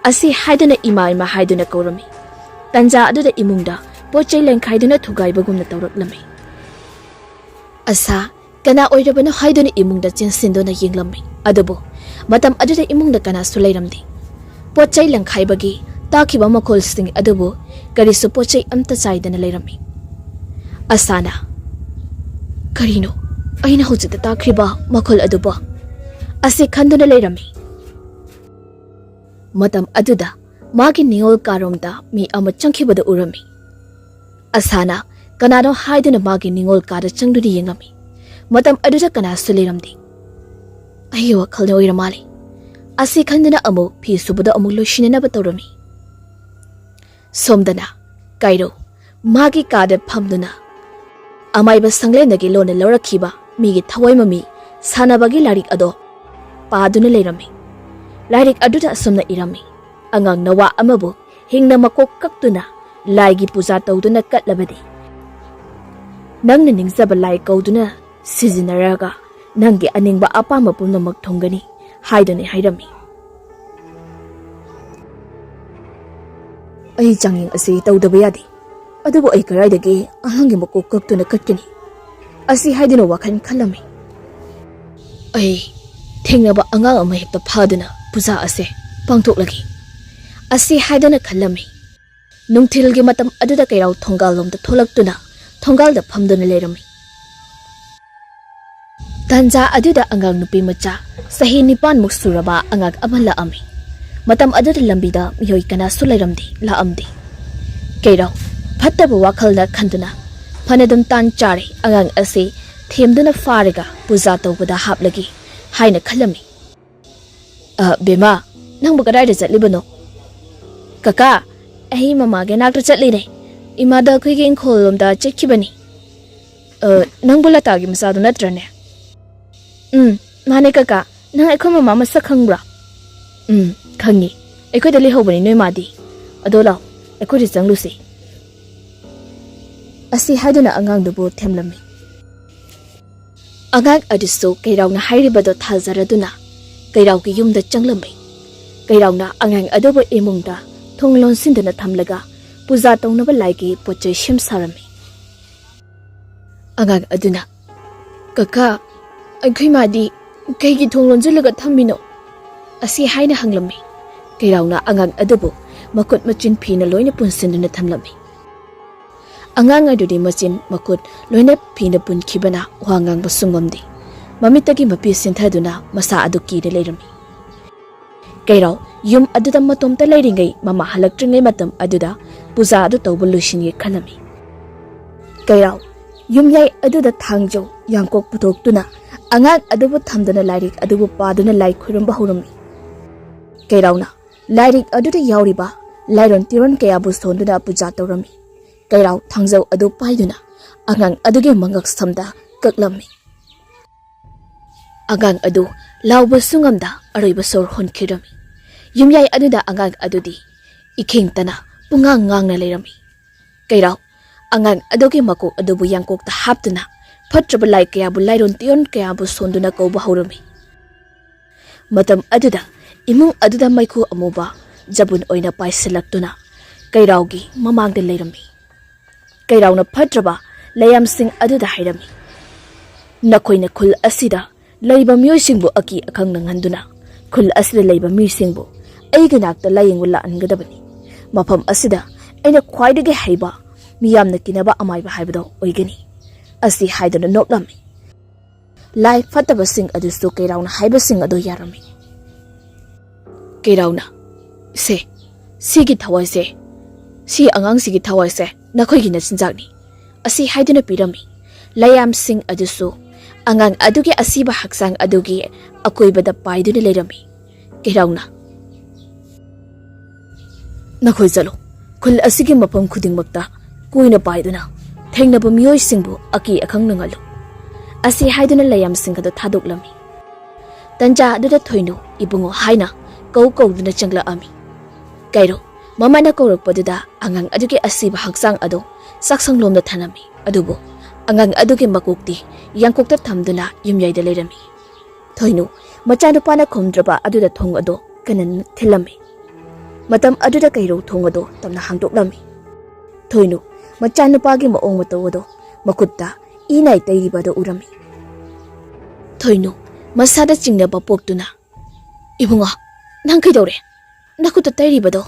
ꯑꯁꯤ ꯍꯥꯏꯗꯨꯅ ꯏꯃꯥ, ꯏꯃꯥ ꯍꯥꯏꯗꯨꯅ ꯀꯧꯔꯝꯃꯤ꯫ ꯇꯟꯖꯥ ꯑꯗꯨꯗ ꯏꯃꯨꯡꯗ ꯄꯣꯠ ꯆꯩ ꯂꯦꯡꯈꯥꯏꯗꯨꯅ ꯊꯨꯒꯥꯏꯕꯒꯨꯝꯅ ꯇꯧꯔꯛꯂꯝꯃꯤ꯫ ꯑꯁꯥ ꯀꯅꯥ ꯑꯣꯏꯔꯕꯅꯣ ꯍꯥꯏꯗꯨꯅ ꯏꯃꯨꯡꯗ ꯆꯦꯟꯁꯤꯟꯗꯨꯅ ꯌꯦꯡꯂꯝꯃꯤ꯫ ꯑꯗꯨꯕꯨ ꯃꯇꯝ ꯑꯗꯨꯗ ꯏꯃꯨꯡꯗ ꯀꯅꯥꯁꯨ ꯂꯩꯔꯝꯗꯦ꯫ ꯄꯣꯠ ꯆꯩ ꯂꯪꯈꯥꯏꯕꯒꯤ ꯇꯥꯈꯤꯕ ꯃꯈꯣꯜꯁꯤꯡ ꯑꯗꯨꯕꯨ ꯀꯔꯤꯁꯨ ꯄꯣꯠ ꯆꯩ ꯑꯝꯇ ꯆꯥꯏꯗꯅ ꯂꯩꯔꯝꯃꯤ꯫ ꯑꯁꯥꯅ, "ꯀꯔꯤꯅꯣ ꯑꯩꯅ ꯍꯧꯖꯤꯛꯇ ꯇꯥꯈ꯭ꯔꯤꯕ ꯃꯈꯣꯜ ꯑꯗꯨꯕꯣ?" ꯑꯁꯤ ꯈꯟꯗꯨꯅ ꯂꯩꯔꯝꯃꯤ꯫ ꯃꯇꯝ ꯑꯗꯨꯗ ꯃꯥꯒꯤ ꯅꯤꯉꯣꯜ ꯀꯥꯔꯣꯝꯗ ꯃꯤ ꯑꯃ ꯆꯪꯈꯤꯕꯗꯨ ꯎꯔꯝꯃꯤ꯫ ꯑꯁꯥꯅ ꯀꯅꯥꯅꯣ ꯍꯥꯏꯗꯨꯅ ꯃꯥꯒꯤ ꯅꯤꯉꯣꯜ ꯀꯥꯗ ꯆꯪꯗꯨꯅ ꯌꯦꯡꯉꯝꯃꯤ꯫ ꯃꯇꯝ ꯑꯗꯨꯗ ꯀꯅꯥꯁꯨ ꯂꯩꯔꯝꯗꯦ꯫ "ꯑꯩꯒꯤ ꯋꯥꯈꯜꯅ ꯑꯣꯏꯔ ꯃꯥꯜꯂꯦ" ꯑꯁꯤ ꯈꯟꯗꯨꯅ ꯑꯃꯨꯛ ꯐꯤ ꯁꯨꯕꯗꯣ ꯑꯃꯨꯛ ꯂꯣꯏꯁꯤꯟꯅꯅꯕ ꯇꯧꯔꯝꯃꯤ꯫ ꯁꯣꯝꯗꯅ ꯀꯥꯏꯔꯧ ꯃꯥꯒꯤ ꯀꯥꯗ ꯐꯝꯗꯨꯅ ꯑꯃꯥꯏꯕ ꯁꯪꯂꯦꯟꯗꯒꯤ ꯂꯣꯟꯅ ꯂꯧꯔꯛꯈꯤꯕ ꯃꯤꯒꯤ ꯊꯋꯥꯏ ꯃꯃꯤ ꯁꯥꯟꯅꯕꯒꯤ ꯂꯥꯏꯔꯤꯛ ꯑꯗꯣ ꯄꯥꯗꯨꯅ ꯂꯩꯔꯝꯃꯤ꯫ ꯂꯥꯏꯔꯤꯛ ꯑꯗꯨꯗ ꯑꯁꯨꯝꯅ ꯏꯔꯝꯃꯤ: "ꯑꯉꯥꯡ ꯅꯋꯥ ꯑꯃꯕꯨ ꯍꯤꯡꯅ ꯃꯀꯣꯛ ꯀꯛꯇꯨꯅ ꯂꯥꯏꯒꯤ ꯄꯨꯖꯥ ꯇꯧꯗꯨꯅ ꯀꯠꯂꯕꯗꯤ, ꯅꯪꯅ ꯅꯤꯡꯖꯕ ꯂꯥꯏ ꯀꯧꯗꯨꯅ ꯁꯤꯖꯤꯟꯅꯔꯒ ꯅꯪꯒꯤ ꯑꯅꯤꯡꯕ ꯑꯄꯥꯝꯕ ꯄꯨꯝꯅꯃꯛ ꯊꯨꯡꯒꯅꯤ" ꯍꯥꯏꯗꯨꯅ ꯍꯥꯏꯔꯝꯃꯤ꯫ "ꯑꯩ ꯆꯥꯡꯌꯦꯡ ꯑꯁꯤ ꯇꯧꯗꯕ ꯌꯥꯗꯦ, ꯑꯗꯨꯕꯨ ꯑꯩ ꯀꯗꯥꯏꯗꯒꯤ ꯑꯉꯥꯡꯒꯤ ꯃꯀꯣꯛ ꯀꯛꯇꯨꯅ ꯀꯠꯀꯅꯤ?" ꯑꯁꯤ ꯍꯥꯏꯗꯨꯅ ꯋꯥꯈꯜ ꯈꯜꯂꯝꯃꯤ꯫ "ꯑꯩ ꯊꯦꯡꯅꯕ ꯑꯉꯥꯡ ꯑꯃ ꯍꯦꯛꯇ ꯐꯥꯗꯨꯅ ꯄꯨꯖꯥ ꯑꯁꯦ ꯄꯥꯡꯊꯣꯛꯂꯒꯦ" ꯑꯁꯤ ꯍꯥꯏꯗꯨꯅ ꯈꯜꯂꯝꯃꯤ꯫ ꯅꯨꯡꯊꯤꯜꯒꯤ ꯃꯇꯝ ꯑꯗꯨꯗ ꯀꯩꯔꯥꯎ ꯊꯣꯡꯒꯥꯜꯂꯣꯝꯗ ꯊꯣꯛꯂꯛꯇꯨꯅ ꯊꯣꯡꯒꯥꯜꯗ ꯐꯝꯗꯨꯅ ꯂꯩꯔꯝꯃꯤ꯫ ꯇꯥꯟꯖꯥ ꯑꯗꯨꯗ ꯑꯉꯥꯡ ꯅꯨꯄꯤ ꯃꯆꯥ ꯆꯍꯤ ꯅꯤꯄꯥꯟꯃꯨꯛ ꯁꯨꯔꯕ ꯑꯉꯥꯡ ꯑꯃ ꯂꯥꯛꯑꯝꯃꯤ꯫ ꯃꯇꯝ ꯑꯗꯨꯗ ꯂꯝꯕꯤꯗ ꯃꯤꯑꯣꯏ ꯀꯅꯥꯁꯨ ꯂꯩꯔꯝꯗꯦ, ꯂꯥꯛꯑꯝꯗꯦ꯫ ꯀꯩꯔꯥꯎ ꯐꯠꯇꯕ ꯋꯥꯈꯜꯅ ꯈꯟꯗꯨꯅ, "ꯐꯅꯗꯨꯝ ꯇꯥꯟ ꯆꯥꯔꯦ, ꯑꯉꯥꯡ ꯑꯁꯤ ꯊꯦꯝꯗꯨꯅ ꯐꯥꯔꯒ ꯄꯨꯖꯥ ꯇꯧꯕꯗ ꯍꯥꯞꯂꯒꯦ" ꯍꯥꯏꯅ ꯈꯜꯂꯝꯃꯤ꯫ "ꯑ, ꯕꯦꯝꯃ, ꯅꯪꯕꯨ ꯀꯗꯥꯏꯗ ꯆꯠꯂꯤꯕꯅꯣ?" "ꯀꯀꯥ, ꯑꯩ ꯃꯃꯥꯒꯤ ꯅꯥꯛꯇ ꯆꯠꯂꯤꯅꯦ꯫ ꯏꯃꯥꯗ ꯑꯩꯈꯣꯏꯒꯤ ꯏꯪꯈꯣꯜ ꯂꯣꯝꯗ ꯆꯠꯈꯤꯕꯅꯤ꯫" "ꯑ, ꯅꯪꯕꯨ ꯂꯇꯥꯒꯤ ꯃꯆꯥꯗꯨ ꯅꯠꯇ꯭ꯔꯅꯦ?" "ꯎꯝ, ꯃꯥꯅꯦ ꯀꯀꯥ꯫ ꯅꯪ ꯑꯩꯈꯣꯏ ꯃꯃꯥ ꯃꯁꯛ ꯈꯪꯕ꯭ꯔꯥ?" "ꯎꯝ, ꯈꯪꯉꯤ꯫ ꯑꯩꯈꯣꯏꯗ ꯂꯩꯍꯧꯕꯅꯤ ꯅꯣꯏ ꯃꯥꯗꯤ꯫ ꯑꯗꯣ ꯂꯥꯎ, ꯑꯩꯈꯣꯏꯗ ꯆꯪꯂꯨꯁꯤ" ꯑꯁꯤ ꯍꯥꯏꯗꯨꯅ ꯑꯉꯥꯡꯗꯨꯕꯨ ꯊꯦꯝꯂꯝꯃꯤ꯫ ꯑꯉꯥꯡ ꯑꯗꯨꯁꯨ ꯀꯩꯔꯥꯎꯅ ꯍꯥꯏꯔꯤꯕꯗꯣ ꯊꯥꯖꯔꯗꯨꯅ ꯀꯩꯔꯥꯎꯒꯤ ꯌꯨꯝꯗ ꯆꯪꯂꯝꯃꯤ꯫ ꯀꯩꯔꯥꯎꯅ ꯑꯉꯥꯡ ꯑꯗꯨꯕꯨ ꯏꯃꯨꯡꯗ ꯊꯣꯡ ꯂꯣꯟꯁꯤꯟꯗꯨꯅ ꯊꯝꯂꯒ ꯄꯨꯖꯥ ꯇꯧꯅꯕ ꯂꯥꯏꯒꯤ ꯄꯣꯠ ꯆꯩ ꯁꯦꯝ ꯁꯥꯔꯝꯃꯤ꯫ ꯑꯉꯥꯡ ꯑꯗꯨꯅ, "ꯀꯀꯥ, ꯑꯩꯈꯣꯏ ꯃꯥꯗꯤ ꯀꯩꯒꯤ ꯊꯣꯡ ꯂꯣꯟꯁꯤꯜꯂꯒ ꯊꯝꯃꯤꯅꯣ?" ꯑꯁꯤ ꯍꯥꯏꯅ ꯍꯪꯂꯝꯃꯤ꯫ ꯀꯩꯔꯥꯎꯅ ꯑꯉꯥꯡ ꯑꯗꯨꯕꯨ ꯃꯈꯨꯠ ꯃꯆꯤꯟ ꯐꯤꯅ ꯂꯣꯏꯅ ꯄꯨꯟꯁꯤꯟꯗꯨꯅ ꯊꯝꯂꯝꯃꯤ꯫ ꯑꯉꯥꯡ ꯑꯗꯨꯗꯤ ꯃꯆꯤꯟ ꯃꯈꯨꯠ ꯂꯣꯏꯅ ꯐꯤꯅ ꯄꯨꯟꯈꯤꯕꯅ ꯋꯥ ꯉꯥꯡꯕꯁꯨ ꯉꯝꯗꯦ꯫ ꯃꯃꯤꯠꯇꯒꯤ ꯃꯄꯤ ꯁꯤꯟꯊꯗꯨꯅ ꯃꯁꯥ ꯑꯗꯨ ꯀꯤꯔ ꯂꯩꯔꯝꯃꯤ꯫ ꯀꯩꯔꯥꯎ ꯌꯨꯝ ꯑꯗꯨꯗ ꯃꯇꯣꯝꯇ ꯂꯩꯔꯤꯉꯩ, ꯃꯃꯥ ꯍꯜꯂꯛꯇ꯭ꯔꯤꯉꯩ ꯃꯇꯝ ꯑꯗꯨꯗ ꯄꯨꯖꯥ ꯑꯗꯨ ꯇꯧꯕ ꯂꯣꯏꯁꯤꯟꯒꯦ ꯈꯜꯂꯝꯃꯤ꯫ ꯀꯩꯔꯥꯎ ꯌꯨꯝꯌꯥꯏ ꯑꯗꯨꯗ ꯊꯥꯡꯖꯧ ꯌꯥꯡꯀꯣꯛ ꯄꯨꯊꯣꯛꯇꯨꯅ ꯑꯉꯥꯡ ꯑꯗꯨꯕꯨ ꯊꯝꯗꯨꯅ ꯂꯥꯏꯔꯤꯛ ꯑꯗꯨꯕꯨ ꯄꯥꯗꯨꯅ ꯂꯥꯏ ꯈꯨꯔꯨꯝꯕ ꯍꯧꯔꯝꯃꯤ꯫ ꯀꯩꯔꯥꯎꯅ ꯂꯥꯏꯔꯤꯛ ꯑꯗꯨꯗ ꯌꯥꯎꯔꯤꯕ ꯂꯥꯏꯔꯣꯟ ꯇꯤꯔꯣꯟ ꯀꯌꯥꯕꯨ ꯁꯣꯟꯗꯨꯅ ꯄꯨꯖꯥ ꯇꯧꯔꯝꯃꯤ꯫ ꯀꯩꯔꯥꯎ ꯊꯥꯡꯖꯧ ꯑꯗꯨ ꯄꯥꯏꯗꯨꯅ ꯑꯉꯥꯡ ꯑꯗꯨꯒꯤ ꯃꯉꯛ ꯁꯝꯗ ꯀꯛꯂꯝꯃꯤ꯫ ꯑꯉꯥꯡ ꯑꯗꯨ ꯂꯥꯎꯕꯁꯨ ꯉꯝꯗ ꯑꯔꯣꯏꯕ ꯁꯣꯔ ꯍꯣꯟꯈꯤꯔꯝꯃꯤ꯫ ꯌꯨꯝꯌꯥꯏ ꯑꯗꯨꯗ ꯑꯉꯥꯡ ꯑꯗꯨꯗꯤ ꯏꯈꯦꯡꯇꯅ ꯄꯨꯡꯉꯥꯡ ꯉꯥꯡꯅ ꯂꯩꯔꯝꯃꯤ꯫ ꯀꯩꯔꯥꯎ ꯑꯉꯥꯡ ꯑꯗꯨꯒꯤ ꯃꯀꯣꯛ ꯑꯗꯨꯕꯨ ꯌꯥꯡꯀꯣꯛꯇ ꯍꯥꯞꯇꯨꯅ ꯐꯠꯇ꯭ꯔꯕ ꯂꯥꯏ ꯀꯌꯥꯕꯨ, ꯂꯥꯏꯔꯣꯟ ꯇꯤꯌꯣꯟ ꯀꯌꯥꯕꯨ ꯁꯣꯟꯗꯨꯅ ꯀꯧꯕ ꯍꯧꯔꯝꯃꯤ꯫ ꯃꯇꯝ ꯑꯗꯨꯗ ꯏꯃꯨꯡ ꯑꯗꯨꯗ ꯃꯩꯈꯨ ꯑꯃꯨꯕ ꯖꯕꯨꯟ ꯑꯣꯏꯅ ꯄꯥꯏꯁꯤꯜꯂꯛꯇꯨꯅ ꯀꯩꯔꯥꯎꯒꯤ ꯃꯃꯥꯡꯗ ꯂꯩꯔꯝꯃꯤ꯫ ꯀꯩꯔꯥꯎꯅ ꯐꯠꯇ꯭ꯔꯕ ꯂꯩꯌꯥꯝꯁꯤꯡ ꯑꯗꯨꯗ ꯍꯥꯏꯔꯝꯃꯤ, "ꯅꯈꯣꯏꯅ ꯈꯨꯜ ꯑꯁꯤꯗ ꯂꯩꯕ ꯃꯤꯑꯣꯏꯁꯤꯡꯕꯨ ꯑꯀꯤ ꯑꯈꯪ ꯅꯪꯍꯟꯗꯨꯅ ꯈꯨꯜ ꯑꯁꯤꯗ ꯂꯩꯕ ꯃꯤꯁꯤꯡꯕꯨ ꯑꯩꯒꯤ ꯅꯥꯛꯇ ꯂꯥꯌꯦꯡꯕ ꯂꯥꯛꯍꯟꯒꯗꯕꯅꯤ꯫ ꯃꯐꯝ ꯑꯁꯤꯗ ꯑꯩꯅ ꯈ꯭ꯋꯥꯏꯗꯒꯤ ꯍꯩꯕ, ꯃꯤꯌꯥꯝꯅ ꯀꯤꯅꯕ ꯑꯃꯥꯏꯕ ꯍꯥꯏꯕꯗꯣ ꯑꯣꯏꯒꯅꯤ"꯫ ꯑꯁꯤ ꯍꯥꯏꯗꯨꯅ ꯅꯣꯛꯂꯝꯃꯤ꯫ ꯂꯥꯏ ꯐꯠꯇꯕꯁꯤꯡ ꯑꯗꯨꯁꯨ ꯀꯩꯔꯥꯎꯅ ꯍꯥꯏꯕꯁꯤꯡ ꯑꯗꯨ ꯌꯥꯔꯝꯃꯤ꯫ ꯀꯩꯔꯥꯎꯅ, "ꯁꯦ, ꯁꯤꯒꯤ ꯊꯋꯥꯏꯁꯦ, ꯁꯤ ꯑꯉꯥꯡꯁꯤꯒꯤ ꯊꯋꯥꯏꯁꯦ ꯅꯈꯣꯏꯒꯤ ꯅꯆꯤꯟꯖꯥꯛꯅꯤ" ꯑꯁꯤ ꯍꯥꯏꯗꯨꯅ ꯄꯤꯔꯝꯃꯤ꯫ ꯂꯩꯌꯥꯝꯁꯤꯡ ꯑꯗꯨꯁꯨ ꯑꯉꯥꯡ ꯑꯗꯨꯒꯤ ꯑꯁꯤꯕ ꯍꯛꯆꯥꯡ ꯑꯗꯨꯒꯤ ꯑꯀꯣꯏꯕꯗ ꯄꯥꯏꯗꯨꯅ ꯂꯩꯔꯝꯃꯤ꯫ ꯀꯩꯔꯥꯎꯅ, "ꯅꯈꯣꯏ ꯆꯠꯂꯨ, ꯈꯨꯜ ꯑꯁꯤꯒꯤ ꯃꯐꯝ ꯈꯨꯗꯤꯡꯃꯛꯇ ꯀꯣꯏꯅ ꯄꯥꯏꯗꯨꯅ ꯊꯦꯡꯅꯕ ꯃꯤꯑꯣꯏꯁꯤꯡꯕꯨ ꯑꯀꯤ ꯑꯈꯪ ꯅꯪꯍꯜꯂꯨ" ꯑꯁꯤ ꯍꯥꯏꯗꯨꯅ ꯂꯩꯌꯥꯝꯁꯤꯡ ꯑꯗꯨ ꯊꯥꯗꯣꯛꯂꯝꯃꯤ꯫ ꯇꯟꯖꯥ ꯑꯗꯨꯗ ꯊꯣꯏꯅꯨ "ꯏꯕꯨꯡꯉꯣ" ꯍꯥꯏꯅ ꯀꯧ ꯀꯧꯗꯨꯅ ꯆꯪꯂꯛꯑꯝꯃꯤ꯫ ꯀꯩꯔꯣ ꯃꯃꯥꯅ ꯀꯧꯔꯛꯄꯗꯨꯗ ꯑꯉꯥꯡ ꯑꯗꯨꯒꯤ ꯑꯁꯤꯕ ꯍꯛꯆꯥꯡ ꯑꯗꯨ ꯆꯥꯛꯁꯪꯂꯣꯝꯗ ꯊꯅꯝꯃꯤ꯫ ꯑꯗꯨꯕꯨ ꯑꯉꯥꯡ ꯑꯗꯨꯒꯤ ꯃꯀꯣꯛꯇꯤ ꯌꯥꯡꯀꯣꯛꯇ ꯊꯝꯗꯨꯅ ꯌꯨꯝꯌꯥꯏꯗ ꯂꯩꯔꯝꯃꯤ꯫ ꯊꯣꯏꯅꯨ ꯃꯆꯥꯅꯨꯄꯥꯅ ꯈꯨꯝꯗ꯭ꯔꯕ ꯑꯗꯨꯗ ꯊꯣꯡ ꯑꯗꯨ ꯀꯟꯅ ꯊꯤꯜꯂꯝꯃꯤ꯫ ꯃꯇꯝ ꯑꯗꯨꯗ ꯀꯩꯔꯧ ꯊꯣꯡ ꯑꯗꯨ ꯇꯞꯅ ꯍꯥꯡꯗꯣꯛꯂꯝꯃꯤ꯫ ꯊꯣꯏꯅꯨ ꯃꯆꯥꯅꯨꯄꯥꯒꯤ ꯃꯑꯣꯡ ꯃꯇꯧ ꯑꯗꯨ ꯃꯈꯨꯠꯇ ꯏ ꯅꯥꯏ ꯇꯩꯔꯤꯕ ꯑꯗꯨ ꯎꯔꯝꯃꯤ꯫ ꯊꯣꯏꯅꯨ ꯃꯁꯥꯗ ꯆꯤꯡꯅꯕ ꯄꯣꯛꯇꯨꯅ, "ꯏꯕꯨꯡꯉꯣ, ꯅꯪ ꯀꯩꯗꯧꯔꯦ? ꯅꯈꯨꯠꯇ ꯇꯩꯔꯤꯕꯗꯣ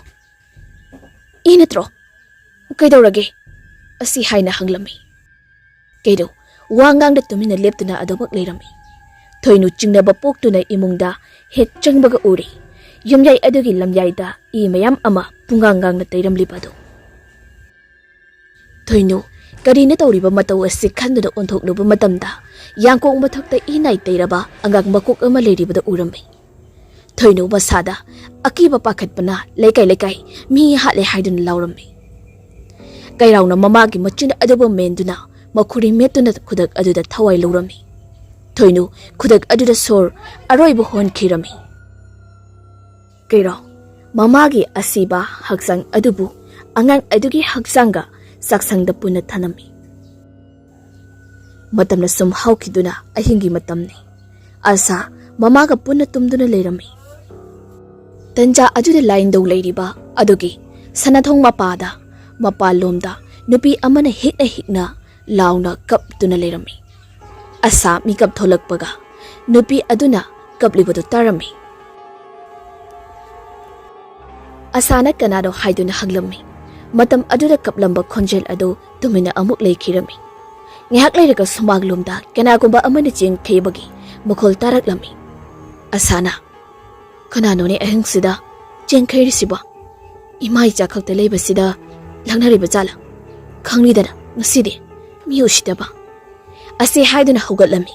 ꯏ ꯅꯠꯇ꯭ꯔꯣ? ꯀꯩꯗꯧꯔꯒꯦ?" ꯑꯁꯤ ꯍꯥꯏꯅ ꯍꯪꯂꯝꯃꯤ꯫ ꯀꯩꯗꯧ, ꯋꯥ ꯉꯥꯡꯗ ꯇꯨꯃꯤꯟꯅ ꯂꯦꯞꯇꯨꯅ ꯑꯗꯨꯃꯛ ꯂꯩꯔꯝꯃꯤ꯫ ꯊꯣꯏꯅꯨ ꯆꯤꯡꯅꯕ ꯄꯣꯛꯇꯨꯅ ꯏꯃꯨꯡꯗ ꯍꯦꯛ ꯆꯪꯕꯒ ꯎꯔꯦ, ꯌꯨꯝꯌꯥꯏ ꯑꯗꯨꯒꯤ ꯂꯝꯌꯥꯏꯗ ꯏ ꯃꯌꯥꯝ ꯑꯃ ꯄꯨꯡꯉꯥꯡ ꯉꯥꯡꯅ ꯇꯩꯔꯝꯂꯤꯕ ꯑꯗꯨ꯫ ꯊꯣꯏꯅꯨ, ꯀꯔꯤꯅ ꯇꯧꯔꯤꯕ ꯃꯇꯧ ꯑꯁꯤ ꯈꯟꯗꯨꯅ ꯑꯣꯟꯊꯣꯛꯂꯨꯕ ꯃꯇꯝꯗ, ꯌꯥꯡꯀꯣꯛ ꯃꯊꯛꯇ ꯏ ꯅꯥꯏ ꯇꯩꯔꯕ ꯑꯉꯥꯡ ꯃꯀꯣꯛ ꯑꯃ ꯂꯩꯔꯤꯕꯗꯨ ꯎꯔꯝꯃꯤ꯫ ꯊꯣꯏꯅꯨ ꯃꯁꯥꯗ ꯑꯀꯤꯕ ꯄꯥꯈꯠꯄꯅ ꯂꯩꯀꯥꯏ ꯂꯩꯀꯥꯏ ꯃꯤ ꯍꯥꯠꯂꯦ ꯍꯥꯏꯗꯨꯅ ꯂꯥꯎꯔꯝꯃꯤ꯫ ꯀꯩꯔꯥꯎꯅ ꯃꯃꯥꯒꯤ ꯃꯆꯤꯟ ꯑꯗꯨꯕꯨ ꯃꯦꯟꯗꯨꯅ ꯃꯈꯨꯔꯤ ꯃꯦꯠꯇꯨꯅ ꯈꯨꯗꯛ ꯑꯗꯨꯗ ꯊꯋꯥꯏ ꯂꯧꯔꯝꯃꯤ꯫ ꯊꯣꯏꯅꯨ ꯈꯨꯗꯛ ꯑꯗꯨꯗ ꯁꯣꯔ ꯑꯔꯣꯏꯕ ꯍꯣꯟꯈꯤꯔꯝꯃꯤ꯫ ꯀꯩꯔꯥꯎ ꯃꯃꯥꯒꯤ ꯑꯁꯤꯕ ꯍꯛꯆꯥꯡ ꯑꯗꯨꯕꯨ ꯑꯉꯥꯡ ꯑꯗꯨꯒꯤ ꯍꯛꯆꯥꯡꯒ ꯆꯥꯛꯁꯪꯗ ꯄꯨꯟꯅ ꯊꯅꯝꯃꯤ꯫ ꯃꯇꯝꯅ ꯁꯨꯝ ꯍꯧꯈꯤꯗꯨꯅ ꯑꯍꯤꯡꯒꯤ ꯃꯇꯝꯅꯤ꯫ ꯑꯁꯥ ꯃꯃꯥꯒ ꯄꯨꯟꯅ ꯇꯨꯝꯗꯨꯅ ꯂꯩꯔꯝꯃꯤ꯫ ꯇꯟꯖꯥ ꯑꯗꯨꯗ ꯂꯥꯏꯟꯗꯧ ꯂꯩꯔꯤꯕ ꯑꯗꯨꯒꯤ ꯁꯅꯥꯊꯣꯡ ꯃꯄꯥꯗ, ꯃꯄꯥꯟꯂꯣꯝꯗ ꯅꯨꯄꯤ ꯑꯃꯅ ꯍꯤꯛꯅ ꯍꯤꯛꯅ ꯂꯥꯎꯅ ꯀꯞꯇꯨꯅ ꯂꯩꯔꯝꯃꯤ꯫ ꯑꯁꯥ ꯃꯤꯀꯞ ꯊꯣꯛꯂꯛꯄꯒ ꯅꯨꯄꯤ ꯑꯗꯨꯅ ꯀꯞꯂꯤꯕꯗꯨ ꯇꯥꯔꯝꯃꯤ꯫ ꯑꯁꯥꯅ ꯀꯅꯥꯅꯣ ꯍꯥꯏꯗꯨꯅ ꯍꯪꯂꯝꯃꯤ꯫ ꯃꯇꯝ ꯑꯗꯨꯗ ꯀꯞꯂꯝꯕ ꯈꯣꯟꯖꯦꯜ ꯑꯗꯨ ꯇꯨꯃꯤꯟꯅ ꯑꯃꯨꯛ ꯂꯩꯈꯤꯔꯝꯃꯤ꯫ ꯉꯥꯏꯍꯥꯛ ꯂꯩꯔꯒ ꯁꯨꯃꯥꯡꯂꯣꯝꯗ ꯀꯅꯥꯒꯨꯝꯕ ꯑꯃꯅ ꯆꯦꯟꯈꯩꯕꯒꯤ ꯃꯈꯣꯜ ꯇꯥꯔꯛꯂꯝꯃꯤ꯫ ꯑꯁꯥꯅ, "ꯀꯅꯥꯅꯣꯅꯦ ꯑꯍꯤꯡꯁꯤꯗ ꯆꯦꯟꯈꯩꯔꯤꯁꯤꯕꯣ? ꯏꯃꯥ ꯏꯆꯥ ꯈꯛꯇ ꯂꯩꯕꯁꯤꯗ ꯂꯛꯅꯔꯤꯕ ꯖꯥꯠꯂ? ꯈꯪꯂꯤꯗꯅ ꯉꯁꯤꯗꯤ ꯃꯤ ꯎꯁꯤꯠꯇꯕ" ꯑꯁꯤ ꯍꯥꯏꯗꯨꯅ ꯍꯧꯒꯠꯂꯝꯃꯤ꯫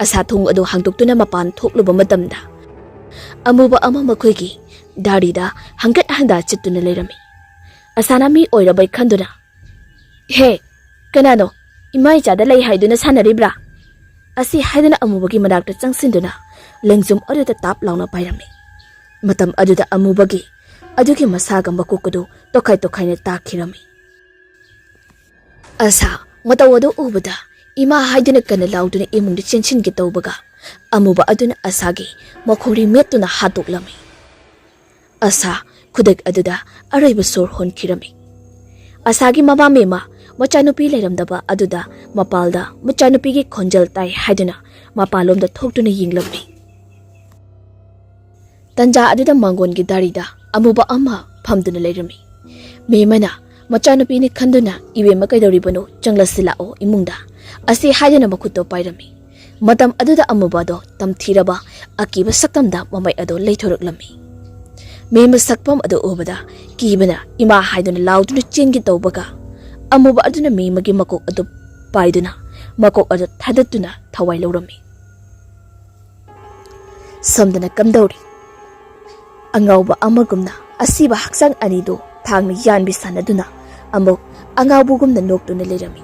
ꯑꯁꯥ ꯊꯣꯡ ꯑꯗꯨ ꯍꯥꯡꯗꯣꯛꯇꯨꯅ ꯃꯄꯥꯟ ꯊꯣꯛꯂꯨꯕ ꯃꯇꯝꯗ, ꯑꯃꯨꯕ ꯑꯃ ꯃꯈꯣꯏꯒꯤ ꯗꯥꯔꯤꯗ ꯍꯪꯒꯠ ꯍꯟꯗꯥ ꯆꯠꯇꯨꯅ ꯂꯩꯔꯝꯃꯤ꯫ ꯑꯁꯥꯅ ꯃꯤ ꯑꯣꯏꯔꯕꯩ ꯈꯟꯗꯨꯅ, "ꯍꯦ, ꯀꯅꯥꯅꯣ? ꯏꯃꯥ ꯏꯆꯥꯗ ꯂꯩ ꯍꯥꯏꯗꯨꯅ ꯁꯥꯟꯅꯔꯤꯕ꯭ꯔꯥ?" ꯑꯁꯤ ꯍꯥꯏꯗꯨꯅ ꯑꯃꯨꯕꯒꯤ ꯃꯅꯥꯛꯇ ꯆꯪꯁꯤꯟꯗꯨꯅ ꯂꯦꯡꯖꯨꯝ ꯑꯗꯨꯗ ꯇꯥꯞ ꯂꯥꯎꯅ ꯄꯥꯏꯔꯝꯃꯤ꯫ ꯃꯇꯝ ꯑꯗꯨꯗ ꯑꯃꯨꯕꯒꯤ ꯑꯗꯨꯒꯤ ꯃꯁꯥꯒ ꯃꯀꯣꯛ ꯑꯗꯨ ꯇꯣꯈꯥꯏ ꯇꯣꯈꯥꯏꯅ ꯇꯥꯈꯤꯔꯝꯃꯤ꯫ ꯑꯁꯥ ꯃꯇꯧ ꯑꯗꯨ ꯎꯕꯗ, ꯏꯃꯥ ꯍꯥꯏꯗꯨꯅ ꯀꯟꯅ ꯂꯥꯎꯗꯨꯅ ꯏꯃꯨꯡꯗ ꯆꯦꯟꯁꯤꯟꯒꯦ ꯇꯧꯕꯒ, ꯑꯃꯨꯕ ꯑꯗꯨꯅ ꯑꯁꯥꯒꯤ ꯃꯈꯣꯡꯔꯤ ꯃꯦꯠꯇꯨꯅ ꯍꯥꯠꯇꯣꯛꯂꯝꯃꯤ꯫ ꯑꯁꯥ ꯈꯨꯗꯛ ꯑꯗꯨꯗ ꯑꯔꯣꯏꯕ ꯁꯣꯔ ꯍꯣꯟꯈꯤꯔꯝꯃꯤ꯫ ꯑꯁꯥꯒꯤ ꯃꯃꯥ ꯃꯦꯃꯥ ꯃꯆꯥꯅꯨꯄꯤ ꯂꯩꯔꯝꯗꯕ ꯑꯗꯨꯗ ꯃꯄꯥꯜꯗ ꯃꯆꯥꯅꯨꯄꯤꯒꯤ ꯈꯣꯟꯖꯦꯜ ꯇꯥꯏ ꯍꯥꯏꯗꯨꯅ ꯃꯄꯥꯟꯂꯣꯝꯗ ꯊꯣꯛꯇꯨꯅ ꯌꯦꯡꯂꯝꯃꯤ꯫ ꯇꯟꯖꯥ ꯑꯗꯨꯗ ꯃꯥꯡꯒꯣꯟꯒꯤ ꯗꯥꯔꯤꯗ ꯑꯃꯨꯕ ꯑꯃ ꯐꯝꯗꯨꯅ ꯂꯩꯔꯝꯃꯤ꯫ ꯃꯦꯃꯅ ꯃꯆꯥꯅꯨꯄꯤꯅꯤ ꯈꯟꯗꯨꯅ, "ꯏꯕꯦꯝꯃ, ꯀꯩꯗꯧꯔꯤꯕꯅꯣ? ꯆꯪꯂꯁꯤ ꯂꯥꯛꯑꯣ ꯏꯃꯨꯡꯗ," ꯑꯁꯤ ꯍꯥꯏꯗꯨꯅ ꯃꯈꯨꯠꯇꯣ ꯄꯥꯏꯔꯝꯃꯤ꯫ ꯃꯇꯝ ꯑꯗꯨꯗ ꯑꯃꯨꯕ ꯑꯗꯣ ꯇꯝꯊꯤꯔꯕ ꯑꯀꯤꯕ ꯁꯛꯇꯝꯗ ꯃꯃꯩ ꯑꯗꯣ ꯂꯩꯊꯣꯔꯛꯂꯝꯃꯤ꯫ ꯃꯦꯃ ꯁꯛꯐꯝ ꯑꯗꯨ ꯎꯕꯗ ꯀꯤꯕꯅ ꯏꯃꯥ ꯍꯥꯏꯗꯨꯅ ꯂꯥꯎꯗꯨꯅ ꯆꯦꯟꯒꯦ ꯇꯧꯕꯒ, ꯑꯃꯨꯕ ꯑꯗꯨꯅ ꯃꯦꯃꯒꯤ ꯃꯀꯣꯛ ꯑꯗꯨ ꯄꯥꯏꯗꯨꯅ ꯃꯀꯣꯛ ꯑꯗꯨ ꯊꯥꯗꯠꯇꯨꯅ ꯊꯋꯥꯏ ꯂꯧꯔꯝꯃꯤ꯫ ꯁꯣꯝꯗꯅ ꯀꯝꯗꯧꯔꯤ? ꯑꯉꯥꯎꯕ ꯑꯃꯒꯨꯝꯅ ꯑꯁꯤꯕ ꯍꯛꯆꯥꯡ ꯑꯅꯤꯗꯨ ꯊꯥꯡꯅ ꯌꯥꯟꯕꯤ ꯁꯥꯟꯅꯗꯨꯅ ꯑꯃꯨꯛ ꯑꯉꯥꯎꯕꯒꯨꯝꯅ ꯅꯣꯛꯇꯨꯅ ꯂꯩꯔꯝꯃꯤ꯫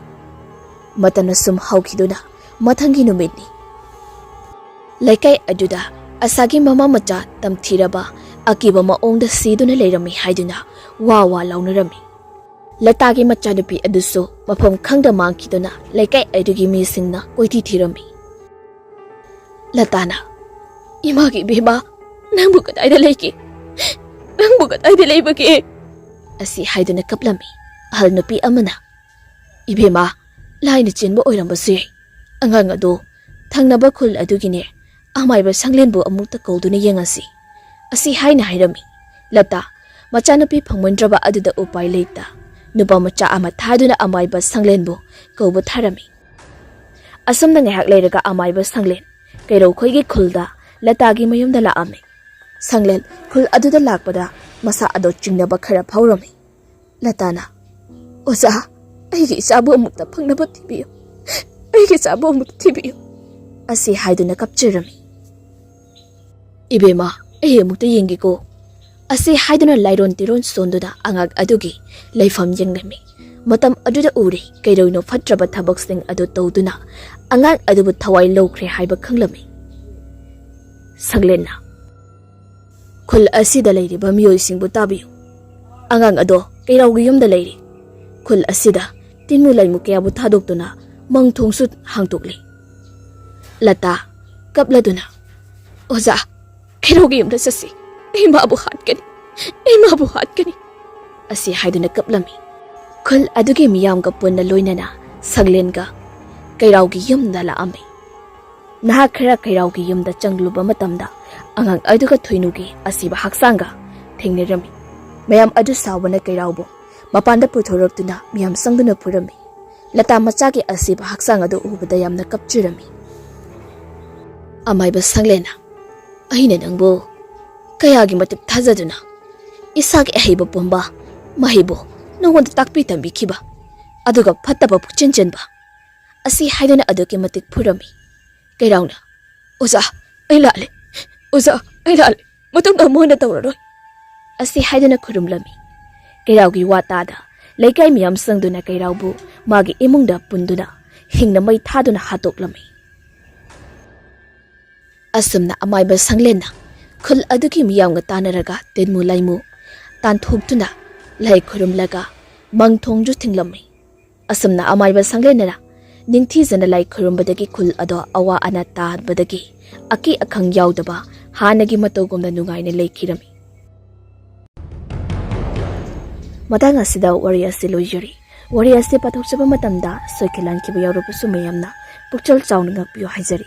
ꯃꯇꯝꯅ ꯁꯨꯝ ꯍꯧꯈꯤꯗꯨꯅ ꯃꯊꯪꯒꯤ ꯅꯨꯃꯤꯠꯅꯤ꯫ ꯂꯩꯀꯥꯏ ꯑꯗꯨꯗ ꯑꯁꯥꯒꯤ ꯃꯃꯥ ꯃꯆꯥ ꯇꯝꯊꯤꯔꯕ ꯑꯀꯤꯕ ꯃꯑꯣꯡꯗ ꯁꯤꯗꯨꯅ ꯂꯩꯔꯝꯃꯤ ꯍꯥꯏꯗꯨꯅ ꯋꯥ ꯋꯥ ꯂꯥꯎꯅꯔꯝꯃꯤ꯫ ꯂꯇꯥꯒꯤ ꯃꯆꯥꯅꯨꯄꯤ ꯑꯗꯨꯁꯨ ꯃꯐꯝ ꯈꯪꯗ ꯃꯥꯡꯈꯤꯗꯨꯅ ꯂꯩꯀꯥꯏ ꯑꯗꯨꯒꯤ ꯃꯤꯁꯤꯡꯅ ꯀꯣꯏꯊꯤ ꯊꯤꯔꯝꯃꯤ꯫ ꯂꯇꯥꯅ, "ꯏꯃꯥꯒꯤ ꯏꯕꯦꯝꯃ, ꯅꯪꯕꯨ ꯀꯗꯥꯏꯗ ꯂꯩꯒꯦ? ꯅꯪꯕꯨ ꯀꯗꯥꯏꯗ ꯂꯩꯕꯒꯦ?" ꯑꯁꯤ ꯍꯥꯏꯗꯨꯅ ꯀꯞꯂꯝꯃꯤ꯫ ꯑꯍꯜ ꯅꯨꯄꯤ ꯑꯃꯅ, "ꯏꯕꯦꯝꯃ, ꯂꯥꯏꯅ ꯆꯦꯟꯕ ꯑꯣꯏꯔꯝꯕꯁꯨ ꯌꯥꯏ꯫ ꯑꯉꯥꯡ ꯑꯗꯣ ꯊꯪꯅꯕ ꯈꯨꯜ ꯑꯗꯨꯒꯤꯅꯦ, ꯑꯃꯥꯏꯕ ꯁꯪꯂꯦꯟꯕꯨ ꯑꯃꯨꯛꯇ ꯀꯧꯗꯨꯅ ꯌꯦꯡꯉꯁꯤ," ꯑꯁꯤ ꯍꯥꯏꯅ ꯍꯥꯏꯔꯝꯃꯤ꯫ ꯂꯇꯥ ꯃꯆꯥꯅꯨꯄꯤ ꯐꯪꯃꯟꯗ꯭ꯔꯕ ꯑꯗꯨꯗ ꯎꯄꯥꯏ ꯂꯩꯇ ꯅꯨꯄꯥ ꯃꯆꯥ ꯑꯃ ꯊꯥꯗꯨꯅ ꯑꯃꯥꯏꯕ ꯁꯪꯂꯦꯟꯕꯨ ꯀꯧꯕ ꯊꯥꯔꯝꯃꯤ꯫ ꯑꯁꯨꯝꯅ ꯉꯥꯏꯍꯥꯛ ꯂꯩꯔꯒ ꯑꯃꯥꯏꯕ ꯁꯪꯂꯦꯟ ꯀꯩꯔꯧꯈꯣꯏꯒꯤ ꯈꯨꯜꯗ ꯂꯇꯥꯒꯤ ꯃꯌꯨꯝꯗ ꯂꯥꯛꯑꯝꯃꯤ꯫ ꯁꯪꯂꯦꯟ ꯈꯨꯜ ꯑꯗꯨꯗ ꯂꯥꯛꯄꯗ ꯃꯁꯥ ꯑꯗꯣ ꯆꯤꯡꯅꯕ ꯈꯔ ꯐꯥꯎꯔꯝꯃꯤ꯫ ꯂꯇꯥꯅ, "ꯑꯣꯖꯥ, ꯑꯩꯒꯤ ꯏꯆꯥꯕꯨ ꯑꯃꯨꯛꯇ ꯐꯪꯅꯕ ꯊꯤꯕꯤꯌꯨ꯫ ꯑꯩꯒꯤ ꯏꯆꯥꯕꯨ ꯑꯃꯨꯛꯇ ꯊꯤꯕꯤꯌꯨ," ꯑꯁꯤ ꯍꯥꯏꯗꯨꯅ ꯀꯞꯆꯔꯝꯃꯤ꯫ "ꯏꯕꯦꯝꯃ, ꯑꯩ ꯑꯃꯨꯛꯇ ꯌꯦꯡꯒꯦꯀꯣ," ꯑꯁꯤ ꯍꯥꯏꯗꯨꯅ ꯂꯥꯏꯔꯣꯟ ꯇꯤꯔꯣꯟ ꯁꯣꯟꯗꯨꯅ ꯑꯉꯥꯡ ꯑꯗꯨꯒꯤ ꯂꯩꯐꯝ ꯌꯦꯡꯂꯝꯃꯤ꯫ ꯃꯇꯝ ꯑꯗꯨꯗ ꯎꯔꯦ, ꯀꯩꯗꯧꯅꯣ ꯐꯠꯇ꯭ꯔꯕ ꯊꯕꯛꯁꯤꯡ ꯑꯗꯨ ꯇꯧꯗꯨꯅ ꯑꯉꯥꯡ ꯑꯗꯨꯕꯨ ꯊꯋꯥꯏ ꯂꯧꯈ꯭ꯔꯦ ꯍꯥꯏꯕ ꯈꯪꯂꯝꯃꯤ꯫ ꯁꯪꯂꯦꯟꯅ, "ꯈꯨꯜ ꯑꯁꯤꯗ ꯂꯩꯔꯤꯕ ꯃꯤꯑꯣꯏꯁꯤꯡꯕꯨ ꯇꯥꯕꯤꯌꯨ꯫ ꯑꯉꯥꯡ ꯑꯗꯣ ꯀꯩꯔꯥꯎꯒꯤ ꯌꯨꯝꯗ ꯂꯩꯔꯤ꯫ ꯈꯨꯜ ꯑꯁꯤꯗ ꯇꯤꯟꯃꯨ ꯂꯩꯃꯨ ꯀꯌꯥꯕꯨ ꯊꯥꯗꯣꯛꯇꯨꯅ ꯃꯪ ꯊꯣꯡꯁꯨ ꯍꯥꯡꯗꯣꯛꯂꯤ꯫" ꯂꯇꯥ ꯀꯞꯂꯗꯨꯅ, "ꯑꯣꯖꯥ, ꯀꯩꯔꯥꯎꯒꯤ ꯌꯨꯝꯗ ꯆꯠꯁꯤ꯫ ꯑꯩ ꯃꯥꯕꯨ ꯍꯥꯠꯀꯅꯤ꯫ ꯑꯩ ꯃꯥꯕꯨ ꯍꯥꯠꯀꯅꯤ," ꯑꯁꯤ ꯍꯥꯏꯗꯨꯅ ꯀꯞꯂꯝꯃꯤ꯫ ꯈꯨꯜ ꯑꯗꯨꯒꯤ ꯃꯤꯌꯥꯝꯒ ꯄꯨꯟꯅ ꯂꯣꯏꯅꯅ ꯁꯪꯂꯦꯟꯒ ꯀꯩꯔꯥꯎꯒꯤ ꯌꯨꯝꯗ ꯂꯥꯛꯑꯝꯃꯤ꯫ ꯅꯍꯥꯛ ꯈꯔ ꯀꯩꯔꯥꯎꯒꯤ ꯌꯨꯝꯗ ꯆꯪꯂꯨꯕ ꯃꯇꯝꯗ ꯑꯉꯥꯡ ꯑꯗꯨꯒ ꯊꯣꯏꯅꯨꯒꯤ ꯑꯁꯤꯕ ꯍꯛꯆꯥꯡꯒ ꯊꯦꯡꯅꯔꯝꯃꯤ꯫ ꯃꯌꯥꯝ ꯑꯗꯨ ꯁꯥꯎꯕꯅ ꯀꯩꯔꯥꯎꯕꯨ ꯃꯄꯥꯟꯗ ꯄꯨꯊꯣꯔꯛꯇꯨꯅ ꯃꯤꯌꯥꯝ ꯆꯪꯗꯨꯅ ꯐꯨꯔꯝꯃꯤ꯫ ꯂꯇꯥ ꯃꯆꯥꯒꯤ ꯑꯁꯤꯕ ꯍꯛꯆꯥꯡ ꯑꯗꯨ ꯎꯕꯗ ꯌꯥꯝꯅ ꯀꯞꯆꯔꯝꯃꯤ꯫ ꯑꯃꯥꯏꯕ ꯁꯪꯂꯦꯟꯅ, "ꯑꯩꯅ ꯅꯪꯕꯨ ꯀꯌꯥꯒꯤ ꯃꯇꯤꯛ ꯊꯥꯖꯗꯨꯅ ꯏꯁꯥꯒꯤ ꯑꯍꯩꯕ ꯄꯨꯝꯕ ꯃꯍꯩꯕꯨ ꯅꯉꯣꯟꯗ ꯇꯥꯛꯄꯤ ꯇꯝꯕꯤꯈꯤꯕ, ꯑꯗꯨꯒ ꯐꯠꯇꯕ ꯄꯨꯛꯆꯦꯟ ꯆꯦꯟꯕ ꯑꯁꯤ ꯍꯥꯏꯗꯨꯅ ꯑꯗꯨꯛꯀꯤ ꯃꯇꯤꯛ ꯐꯨꯔꯝꯃꯤ꯫" ꯀꯩꯔꯥꯎꯅ, "ꯑꯣꯖꯥ, ꯑꯩ ꯂꯥꯜꯂꯦ꯫ ꯑꯣꯖꯥ, ꯑꯩ ꯂꯥꯜꯂꯦ꯫ ꯃꯇꯨꯡꯗ ꯑꯃꯨꯛ ꯍꯟꯅ ꯇꯧꯔꯔꯣꯏ" ꯑꯁꯤ ꯍꯥꯏꯗꯨꯅ ꯈꯨꯔꯨꯝꯂꯝꯃꯤ꯫ ꯀꯩꯔꯥꯎꯒꯤ ꯋꯥ ꯇꯥꯗ ꯂꯩꯀꯥꯏ ꯃꯤꯌꯥꯝ ꯆꯪꯗꯨꯅ ꯀꯩꯔꯥꯎꯕꯨ ꯃꯥꯒꯤ ꯏꯃꯨꯡꯗ ꯄꯨꯟꯗꯨꯅ ꯍꯤꯡꯅ ꯃꯩ ꯊꯥꯗꯨꯅ ꯍꯥꯠꯇꯣꯛꯂꯝꯃꯤ꯫ ꯑꯁꯨꯝꯅ ꯑꯃꯥꯏꯕ ꯁꯪꯂꯦꯟꯅ ꯈꯨꯜ ꯑꯗꯨꯒꯤ ꯃꯤꯌꯥꯝꯒ ꯇꯥꯟꯅꯔꯒ ꯇꯤꯟꯃꯨ ꯂꯩꯃꯨ ꯇꯥꯟꯊꯣꯛꯇꯨꯅ ꯂꯥꯏ ꯈꯨꯔꯨꯝꯂꯒ ꯃꯪ ꯊꯣꯡꯁꯨ ꯊꯤꯡꯂꯝꯃꯤ꯫ ꯑꯁꯨꯝꯅ ꯑꯃꯥꯏꯕ ꯁꯪꯂꯦꯟꯅ ꯅꯤꯡꯊꯤꯖꯅ ꯂꯥꯏ ꯈꯨꯔꯨꯝꯕꯗꯒꯤ ꯈꯨꯜ ꯑꯗꯣ ꯑꯋꯥ ꯑꯅꯥ ꯇꯥꯕꯗꯒꯤ ꯑꯀꯤ ꯑꯈꯪ ꯌꯥꯎꯗꯕ ꯍꯥꯟꯅꯒꯤ ꯃꯇꯧꯒꯨꯝꯅ ꯅꯨꯡꯉꯥꯏꯅ ꯂꯩꯈꯤꯔꯝꯃꯤ꯫ ꯃꯇꯥꯡ ꯑꯁꯤꯗ ꯋꯥꯔꯤ ꯑꯁꯤ ꯂꯣꯏꯖꯔꯤ꯫ ꯋꯥꯔꯤ ꯑꯁꯤ ꯄꯥꯊꯣꯛꯆꯕ ꯃꯇꯝꯗ ꯁꯣꯏꯈꯤ ꯂꯥꯟꯈꯤꯕ ꯌꯥꯎꯔꯕꯁꯨ ꯃꯌꯥꯝꯅ ꯄꯨꯛꯆꯦꯜ ꯆꯥꯎꯅ ꯉꯥꯛꯄꯤꯌꯨ ꯍꯥꯏꯖꯔꯤ꯫